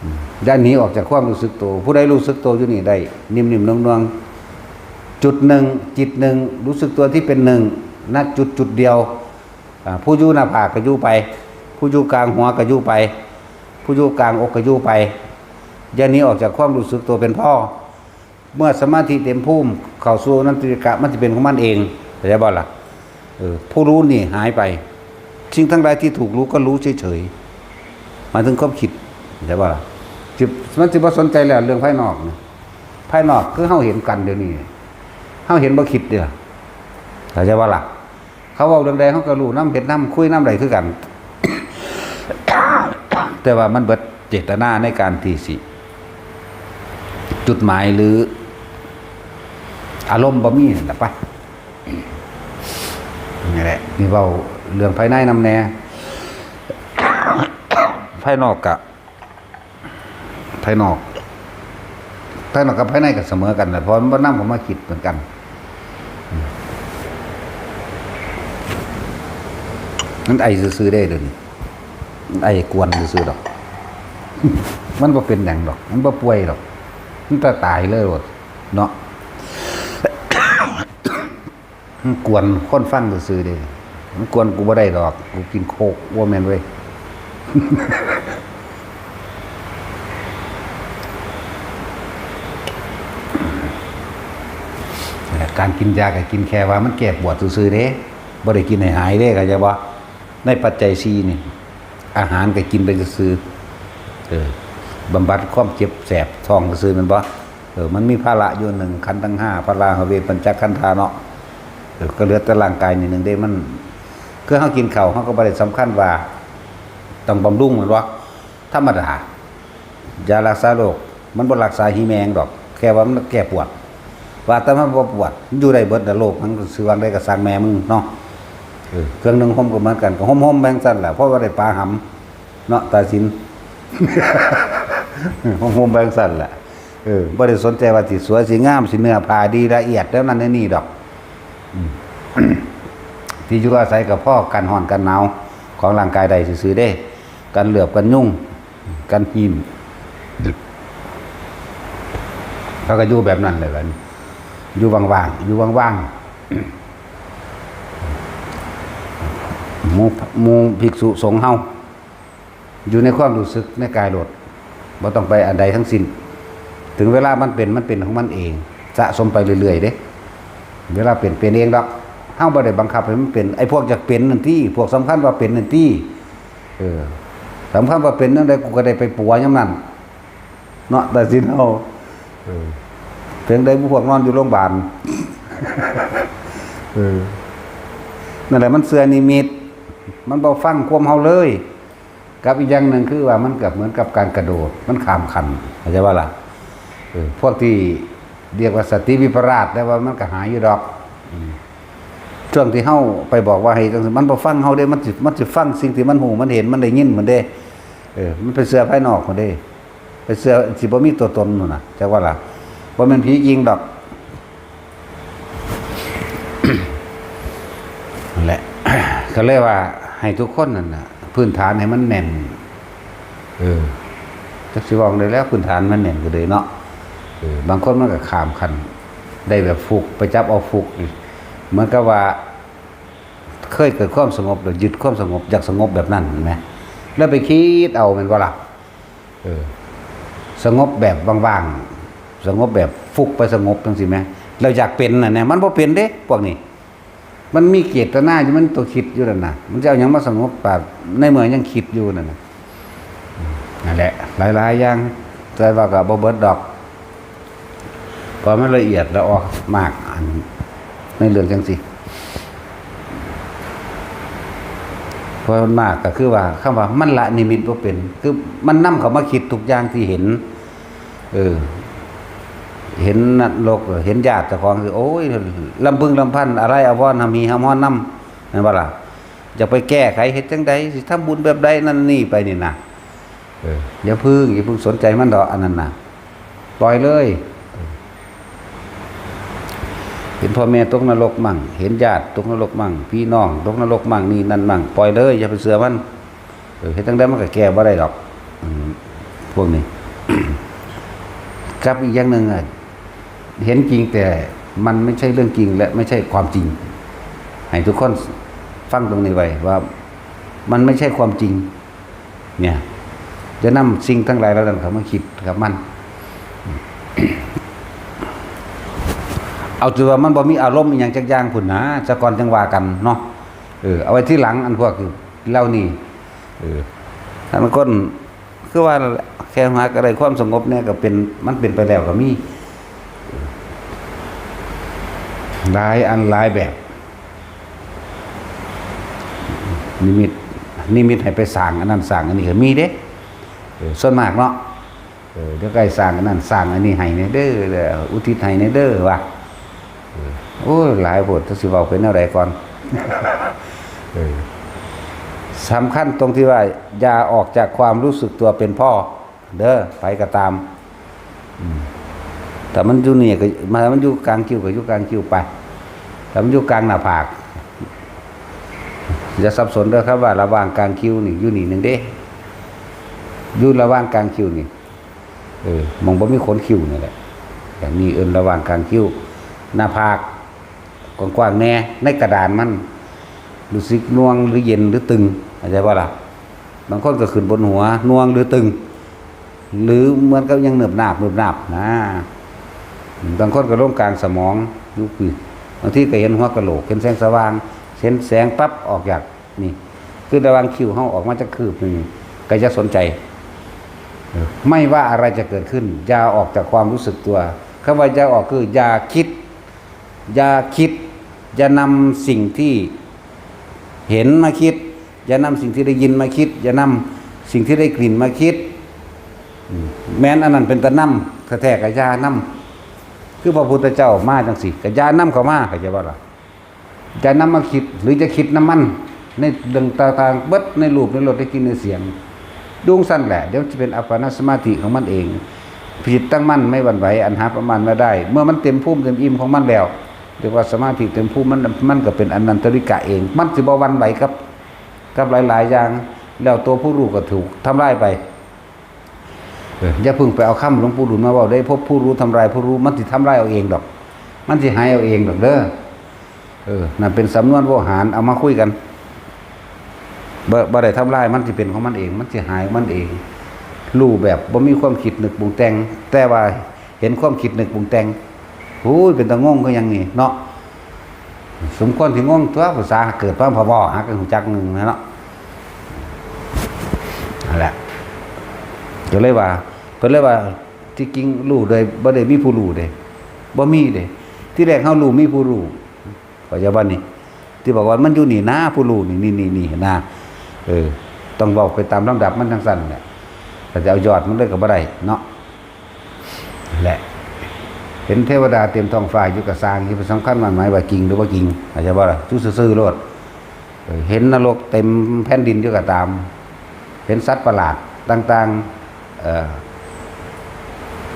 อืม อย่าหนีออกจากความรู้สึกตัว ผู้ใดรู้สึกตัวอยู่นี่ได้ นิ่มๆ นวลๆ จุดหนึ่ง จิตหนึ่ง รู้สึกตัวที่เป็นหนึ่ง ณ จุดจุดเดียว อ่า ผู้อยู่หน้าผากก็อยู่ไป ผู้อยู่กลางหัวก็อยู่ไป ผู้อยู่กลางอกก็อยู่ไป อย่าหนีออกจากความรู้สึกตัวเป็นพ่อ เมื่อสมาธิเต็มภูมิเข้าสู่อนันตริยกะ มันจะเป็นของมันเอง เข้าใจบ่ล่ะ เออ ผู้รู้นี่หายไป สิ่งทั้งหลายที่ถูกรู้ก็รู้เฉยๆ หมายถึงความคิด เข้าใจบ่ล่ะ จิตมันสิบ่สนใจแล้วเรื่องภายนอกนะ ภายนอกคือเฮาเห็นกันเดี๋ยวนี้ เฮาเห็นบ่คิดเด้อ เข้าใจบ่ล่ะ เขาเว้าเรื่องใดเฮาก็รู้นำ เฮ็ดนำ คุยนำได้คือกัน แต่ว่ามันเบิดเจตนาในการที่สิ จุดหมายหรือ อารมณ์บ่มีนั่นแหละปะ นี่แหละ นี่เว้าเรื่องภายในนำแน่ ภายนอกกะ ภายนอก ภายนอกกับภายในก็เสมอกันแหละ เพราะมันบ่นำเข้ามาคิดเหมือนกัน มันไอซื่อๆ ได้เดี๋ยวนี้ มันไอกวนซื่อๆ ดอก มันบ่เป็นหยังดอก มันบ่ป่วยดอก มันจะตายเลยโลด เนาะ มันกวนคนฟังซื่อๆ เด้ มันกวนกูบ่ได้ดอก กูกินโคก ว่าแม่นเว้ย การกินยาก็กินแค่ว่ามันแก้ปวดซื่อๆ เด้ บ่ได้กินให้หายเด้ เข้าใจบ่ ในปัจจัยสี่นี่ อาหารก็กินไปซื่อๆ เออ บำบัดความเจ็บแสบท้องซื่อๆ แม่นบ่ เออ มันมีภาระอยู่หนึ่ง ขันธ์ทั้งห้า พาราหะเว ปัญจขันธาเนาะ เออ ก็เหลือแต่ร่างกายนี่หนึ่งเด้ มัน คือเฮากินข้าว เฮาก็บ่ได้สำคัญว่า ต้องบำรุงมันบ่ ธรรมดา ยารักษาโรค มันบ่รักษาหีแมงดอก แค่ว่ามันแก้ปวด ว่าแต่มันบ่ปวด มันอยู่ได้เบิดนะ โรคมันสิว่าได้ก็สร้างแม่มึงเนาะ เออ เครื่องนึ่งห่มก็เหมือนกัน ก็ห่มๆ แบ่งซั่นแหละ เพราะว่าได้ปาหำ เนาะ ตาสิน ห่มๆ แบ่งซั่นแหละ เออ บ่ได้สนใจว่าสิสวยสิงาม สิเนื้อผ้าดีละเอียดแล้วนั่นนี่ดอก อืม ที่อยู่อาศัยก็พอกันฮ้อนกันหนาวของร่างกายได้ซื่อๆ เด้ กันเหลือบกันยุง กันหิน เขาก็อยู่แบบนั้นเลยบัดนี้ อยู่ว่างๆ อยู่ว่างๆ หมู่ หมู่ภิกษุสงฆ์เฮา อยู่ในความรู้สึกในกายโลด บ่ต้องไปอันใดทั้งสิ้น ถึงเวลามันเป็น มันเป็นของมันเอง สะสมไปเรื่อยๆ เด้ เวลาเป็น เป็นเองดอก เฮาบ่ได้บังคับให้มันเป็น ไอ้พวกอยากเป็นนั่นติ พวกสำคัญว่าเป็นนั่นติ เออ สำคัญว่าเป็นจั่งใด กูก็ได้ไปปัวยามนั้น เนาะ ตาสินเฮา เออ เพียงใดหมู่พวกนอนอยู่โรงพยาบาล เออ นั่นแหละ มันเชื่อนิมิต มันบ่ฟังความเฮาเลย กับอีกอย่างหนึ่งคือว่ามันก็เหมือนกับการกระโดด มันข้ามขั้น เข้าใจบ่ล่ะ เออ พวกที่เรียกว่าสติวิปลาส แต่ว่ามันก็หายอยู่ดอก อืม ช่วงที่เฮาไปบอกว่าให้จั่งซี้ มันบ่ฟังเฮาเด้ มันสิ มันสิฟังสิ่งที่มันฮู้ มันเห็น มันได้ยินมันเด้ เออ มันไปเชื่อภายนอกมันเด้ ไปเชื่อสิบ่มีตัวตนนั่นน่ะ จักว่าล่ะ บ่แม่นผีจริงดอก นั่นแหละ ก็เลยว่าให้ทุกคนนั่นน่ะ พื้นฐานให้มันแน่น เออ จักสิเว้าได้แล้ว พื้นฐานมันแน่นก็เลยเนาะ เออ บางคนมันก็ข้ามขั้น ได้แบบฟลุก ไปจับเอาฟลุกนี่ เหมือนกับว่า เคยเกิดความสงบ แล้วยึดความสงบ อยากสงบแบบนั้น เห็นไหม แล้วไปคิดเอา แม่นบ่ล่ะ เออ สงบแบบว่างๆ สงบแบบฟลุกไปสงบจั่งซี้แหม แล้วอยากเป็นน่ะเนี่ย มันบ่เป็นเด้ พวกนี้ มันมีเจตนาอยู่ มันตัวคิดอยู่นั่นน่ะ มันจะเอาหยังมาสงบปาก ในเมื่อยังคิดอยู่นั่นน่ะ นั่นแหละ หลายๆ อย่าง แต่ว่าก็บ่เบิดดอก เพราะมันละเอียดละออมาก อัน ในเรื่องจั่งซี้ เพราะมันมากก็คือว่า คำว่ามันละนิมิตบ่เป็น คือมันนำเข้ามาคิดทุกอย่างที่เห็น เออ เห็นนรก เห็นญาติเจ้าของ คือ โอ้ย ลำพึงลำพัน อะไรอาวรณ์ หำหีหำฮ้อนนำ แม่นบ่ล่ะ อยากไปแก้ไข เฮ็ดจั่งใด สิทำบุญแบบใด นั่นนี่ไปนี่นะ เออ อย่าพึ่ง อย่าพึ่งสนใจมันดอก อันนั้นน่ะ ปล่อยเลย เห็นพ่อแม่ตกนรกมั่ง เห็นญาติตกนรกมั่ง พี่น้องตกนรกมั่ง นี่นั่นมั่ง ปล่อยเลย อย่าไปเชื่อมัน เออ เฮ็ดจั่งใดมันก็แก้บ่ได้ดอก อืม พวกนี้ กับอีกอย่างหนึ่งอะ เห็นจริงแต่มันไม่ใช่เรื่องจริง และไม่ใช่ความจริง ให้ทุกคนฟังตรงนี้ไว้ว่ามันไม่ใช่ความจริง เนี่ย จะนำสิ่งทั้งหลายเหล่านั้นเข้ามาคิดกับมัน เอาจนว่ามันบ่มีอารมณ์อีหยังจักอย่างพุ้นนะ ซะก่อนจั่งว่ากันเนาะ เออ เอาไว้ทีหลัง อันพวกเหล่านี้ เออ อันคน คือว่านั่นแหละ แค่หาก็ได้ความสงบเนี่ยก็เป็น มันเป็นไปแล้วก็มี หลายอันหลายแบบ นิมิต นิมิตให้ไปสร้างอันนั้นสร้างอันนี้ก็มีเด้ เออ ส่วนมากเนาะ เออ เดี๋ยวก็ให้สร้างอันนั้นสร้างอันนี้ให้แหน่เด้อ อุทิศให้แหน่เด้อ ว่า เออ โอ้ย หลายโพด จักสิเว้าไปแนวใดก่อน เออ สำคัญตรงที่ว่า อย่าออกจากความรู้สึกตัวเป็นพ่อ เด้อ ไผก็ตาม อืม ถ้ามันอยู่นี่ก็ ถ้ามันอยู่กลางคิ้วก็อยู่กลางคิ้วไป ถ้ามันอยู่กลางหน้าผาก อย่าสับสนเด้อครับว่าระหว่างกลางคิ้วนี่ อยู่นี่หนึ่งเด้ อยู่ระหว่างกลางคิ้วนี่ เออ หม่องบ่มีขนคิ้วนี่แหละ อย่างนี้เอิ้นระหว่างกลางคิ้ว หน้าผาก กว้างๆ แหน่ ในกระดานมัน รู้สึกหน่วงหรือเย็นหรือตึง เข้าใจบ่ล่ะ บางคนก็ขึ้นบนหัว หน่วงหรือตึง หรือเหมือนกับยังเนิบหนาบ เนิบหนาบนะ บางคนก็ลงกลางสมอง อยู่ปีก บางทีก็เห็นหัวกะโหลก เห็นแสงสว่าง เห็นแสงปั๊บออกจากนี่ คือระหว่างคิ้วเฮาออกมาจักคืบหนึ่ง ก็อย่าสนใจ ไม่ว่าอะไรจะเกิดขึ้น อย่าออกจากความรู้สึกตัว คำว่าอย่าออกคืออย่าคิด อย่าคิด อย่านำสิ่งที่เห็นมาคิด อย่านำสิ่งที่ได้ยินมาคิด อย่านำสิ่งที่ได้กลิ่นมาคิด อืม แม้นอันนั้นเป็นตะนำแท้ๆ ก็อย่านำ คือพระพุทธเจ้ามาจังสิ ก็อย่านำเข้ามา เข้าใจบ่ล่ะ? อย่านำมาคิด หรือจะคิดนำมัน ในเรื่องต่างๆ เบิด ในรูป ในรส ในกลิ่น ในเสียง ดุงสั้นแหละ เดี๋ยวจะเป็นอัปปนาสมาธิของมันเอง จิตตั้งมั่นไม่หวั่นไหว อันหาประมาณไม่ได้ เมื่อมันเต็มภูมิเต็มอิ่มของมันแล้ว เรียกว่าสมาธิเต็มภูมิ มัน มันก็เป็นอนันตริกะเอง มันสิบ่หวั่นไหวกับ กับหลายๆ อย่าง แล้วตัวผู้รู้ก็ถูกทำลายไป เออ อย่าเพิ่งไปเอาคำหลวงปู่ดูลมาเว้าเด้ พบผู้รู้ทำลายผู้รู้ มันสิทำลายเอาเองดอก มันสิหายเอาเองดอกเด้อ เออ นั่นเป็นสำนวนโวหาร เอามาคุยกัน บ่ บ่ได้ทำลาย มันสิเป็นของมันเอง มันสิหายของมันเอง รู้แบบบ่มีความคิดนึกปรุงแต่ง แต่ว่าเห็นความคิดนึกปรุงแต่ง โอ้ย เป็นตางงคือหยังนี่เนาะ สมควรสิงงตัว ภาษาเกิดมาพอเว้าหากันฮู้จักหนึ่งนะเนาะ นั่นแหละ ก็เลยว่า เพิ่นเลยว่า ที่จริงรู้โดยบ่ได้มีผู้รู้เด้ บ่มีเด้ ที่แรกเฮารู้มีผู้รู้ เข้าใจบ่นี่ ที่บอกว่ามันอยู่นี่นะ ผู้รู้นี่ นี่ นี่ นี่นะ เออ ต้องเว้าไปตามลำดับมันจั่งซั่นแหละ ถ้าจะเอายอดมันเลยก็บ่ได้เนาะ แหละ เห็นเทวดาเต็มท้องฟ้าอยู่ก็ซ่าง อย่าไปสำคัญหมายว่าจริงหรือบ่จริง เข้าใจบ่ล่ะ อยู่ซื่อๆ โลด เออ เห็นนรกเต็มแผ่นดินอยู่ก็ตาม เห็นสัตว์ประหลาดต่างๆ เอ่อ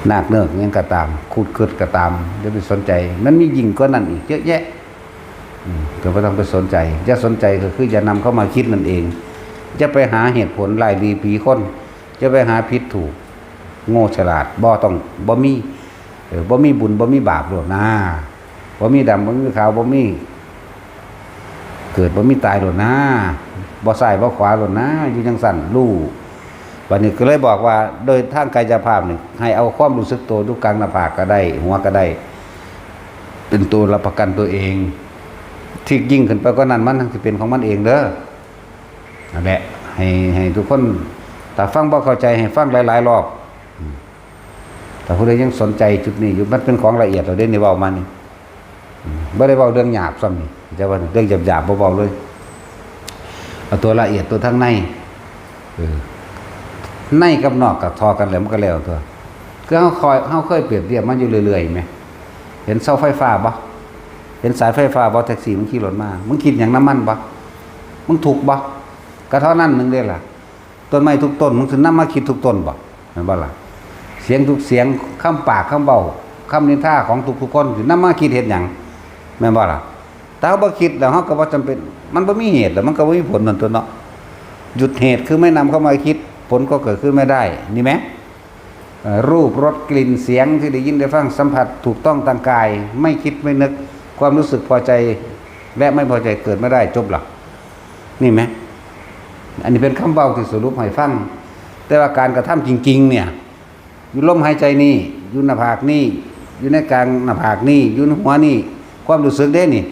นาคเนิกหยังก็ตาม ครุฑครึฑก็ตาม อย่าไปสนใจ มันมียิ่งกว่านั้นอีกเยอะแยะ อืม ก็บ่ต้องไปสนใจ อย่าสนใจก็คืออย่านำเข้ามาคิดนั่นเอง อย่าไปหาเหตุผลร้ายดีผีคน อย่าไปหาผิดถูก โง่ฉลาด บ่ต้อง บ่มี เออ บ่มีบุญ บ่มีบาปโลดนะ บ่มีดำ บ่มีขาว บ่มีเกิด บ่มีตายโลดนะ บ่ซ้าย บ่ขวาโลดนะ อยู่จั่งซั่น รู้ บัดนี้ก็เลยบอกว่า โดยทางกายภาพนี่ ให้เอาความรู้สึกตัวอยู่กลางหน้าผากก็ได้ หัวก็ได้ เป็นตัวรับประกันตัวเอง ที่ยิ่งขึ้นไปกว่านั้น มันสิเป็นของมันเองเด้อ นั่นแหละ ให้ ให้ทุกคน ถ้าฟังบ่เข้าใจ ให้ฟังหลายๆ รอบ อืม ถ้าผู้ใดยังสนใจจุดนี้อยู่ มันเป็นของละเอียด เราได้ในเว้ามานี่ อืม บ่ได้เว้าเรื่องหยาบซ้ำนี่ จะว่าเรื่องหยาบๆ บ่เว้าเลย เอาตัวละเอียด ตัวทางใน เออ ในกับนอกก็ทอกันแล้ว มันก็แล้วตัว คือเฮาคอย เฮาเคยเปรียบเทียบมันอยู่เรื่อยๆ แหม เห็นเสาไฟฟ้าบ่ เห็นสายไฟฟ้าบ่ แท็กซี่มึงขี่รถมา มึงคิดหยังนำมันบ่ มึงทุกข์บ่ ก็เท่านั้นหนึ่งเด้ล่ะ ต้นไม้ทุกต้น มึงสินำมาคิดทุกต้นบ่ แม่นบ่ล่ะ เสียงทุกเสียง คำปากคำเว้า คำนินทาของทุกๆ คน สินำมาคิดเฮ็ดหยัง แม่นบ่ล่ะ ถ้าเฮาบ่คิดแล้ว เฮาก็บ่จำเป็น มันบ่มีเหตุ แล้วมันก็บ่มีผลนั่นตัวเนาะ หยุดเหตุคือไม่นำเข้ามาคิด ผลก็เกิดขึ้นไม่ได้ นี่แหม เอ่อ รูป รส กลิ่น เสียงที่ได้ยินได้ฟัง สัมผัสถูกต้องทางกาย ไม่คิดไม่นึก ความรู้สึกพอใจ และไม่พอใจเกิดไม่ได้ จบละ นี่แหม อันนี้เป็นคำเว้าที่สรุปให้ฟัง แต่ว่าการกระทำจริงๆ เนี่ย อยู่ลมหายใจนี่ อยู่หน้าผากนี่ อยู่ในกลางหน้าผากนี่ อยู่ในหัวนี่ ความรู้สึกเด้นี่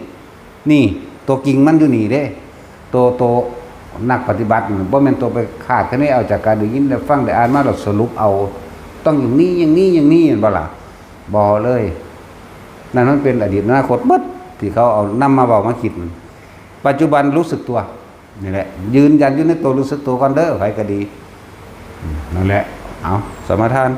นี่ ตัวจริงมันอยู่นี่เด้ ตัว ตัวนักปฏิบัตินี่ บ่แม่นตัวไปคาดคะเนเอาจากการได้ยินได้ฟังได้อ่านมาแล้วสรุปเอา ต้องอย่างนี้ อย่างนี้ อย่างนี้ แม่นบ่ล่ะ บ่เลย นั่นมันเป็นอดีตอนาคตเบิด ที่เขาเอานำมาเว้ามาคิด ปัจจุบันรู้สึกตัว นี่แหละ ยืนยันอยู่ในตัวรู้สึกตัวก่อนเด้อ ไผก็ดี อืม นั่นแหละ เอา สมาทาน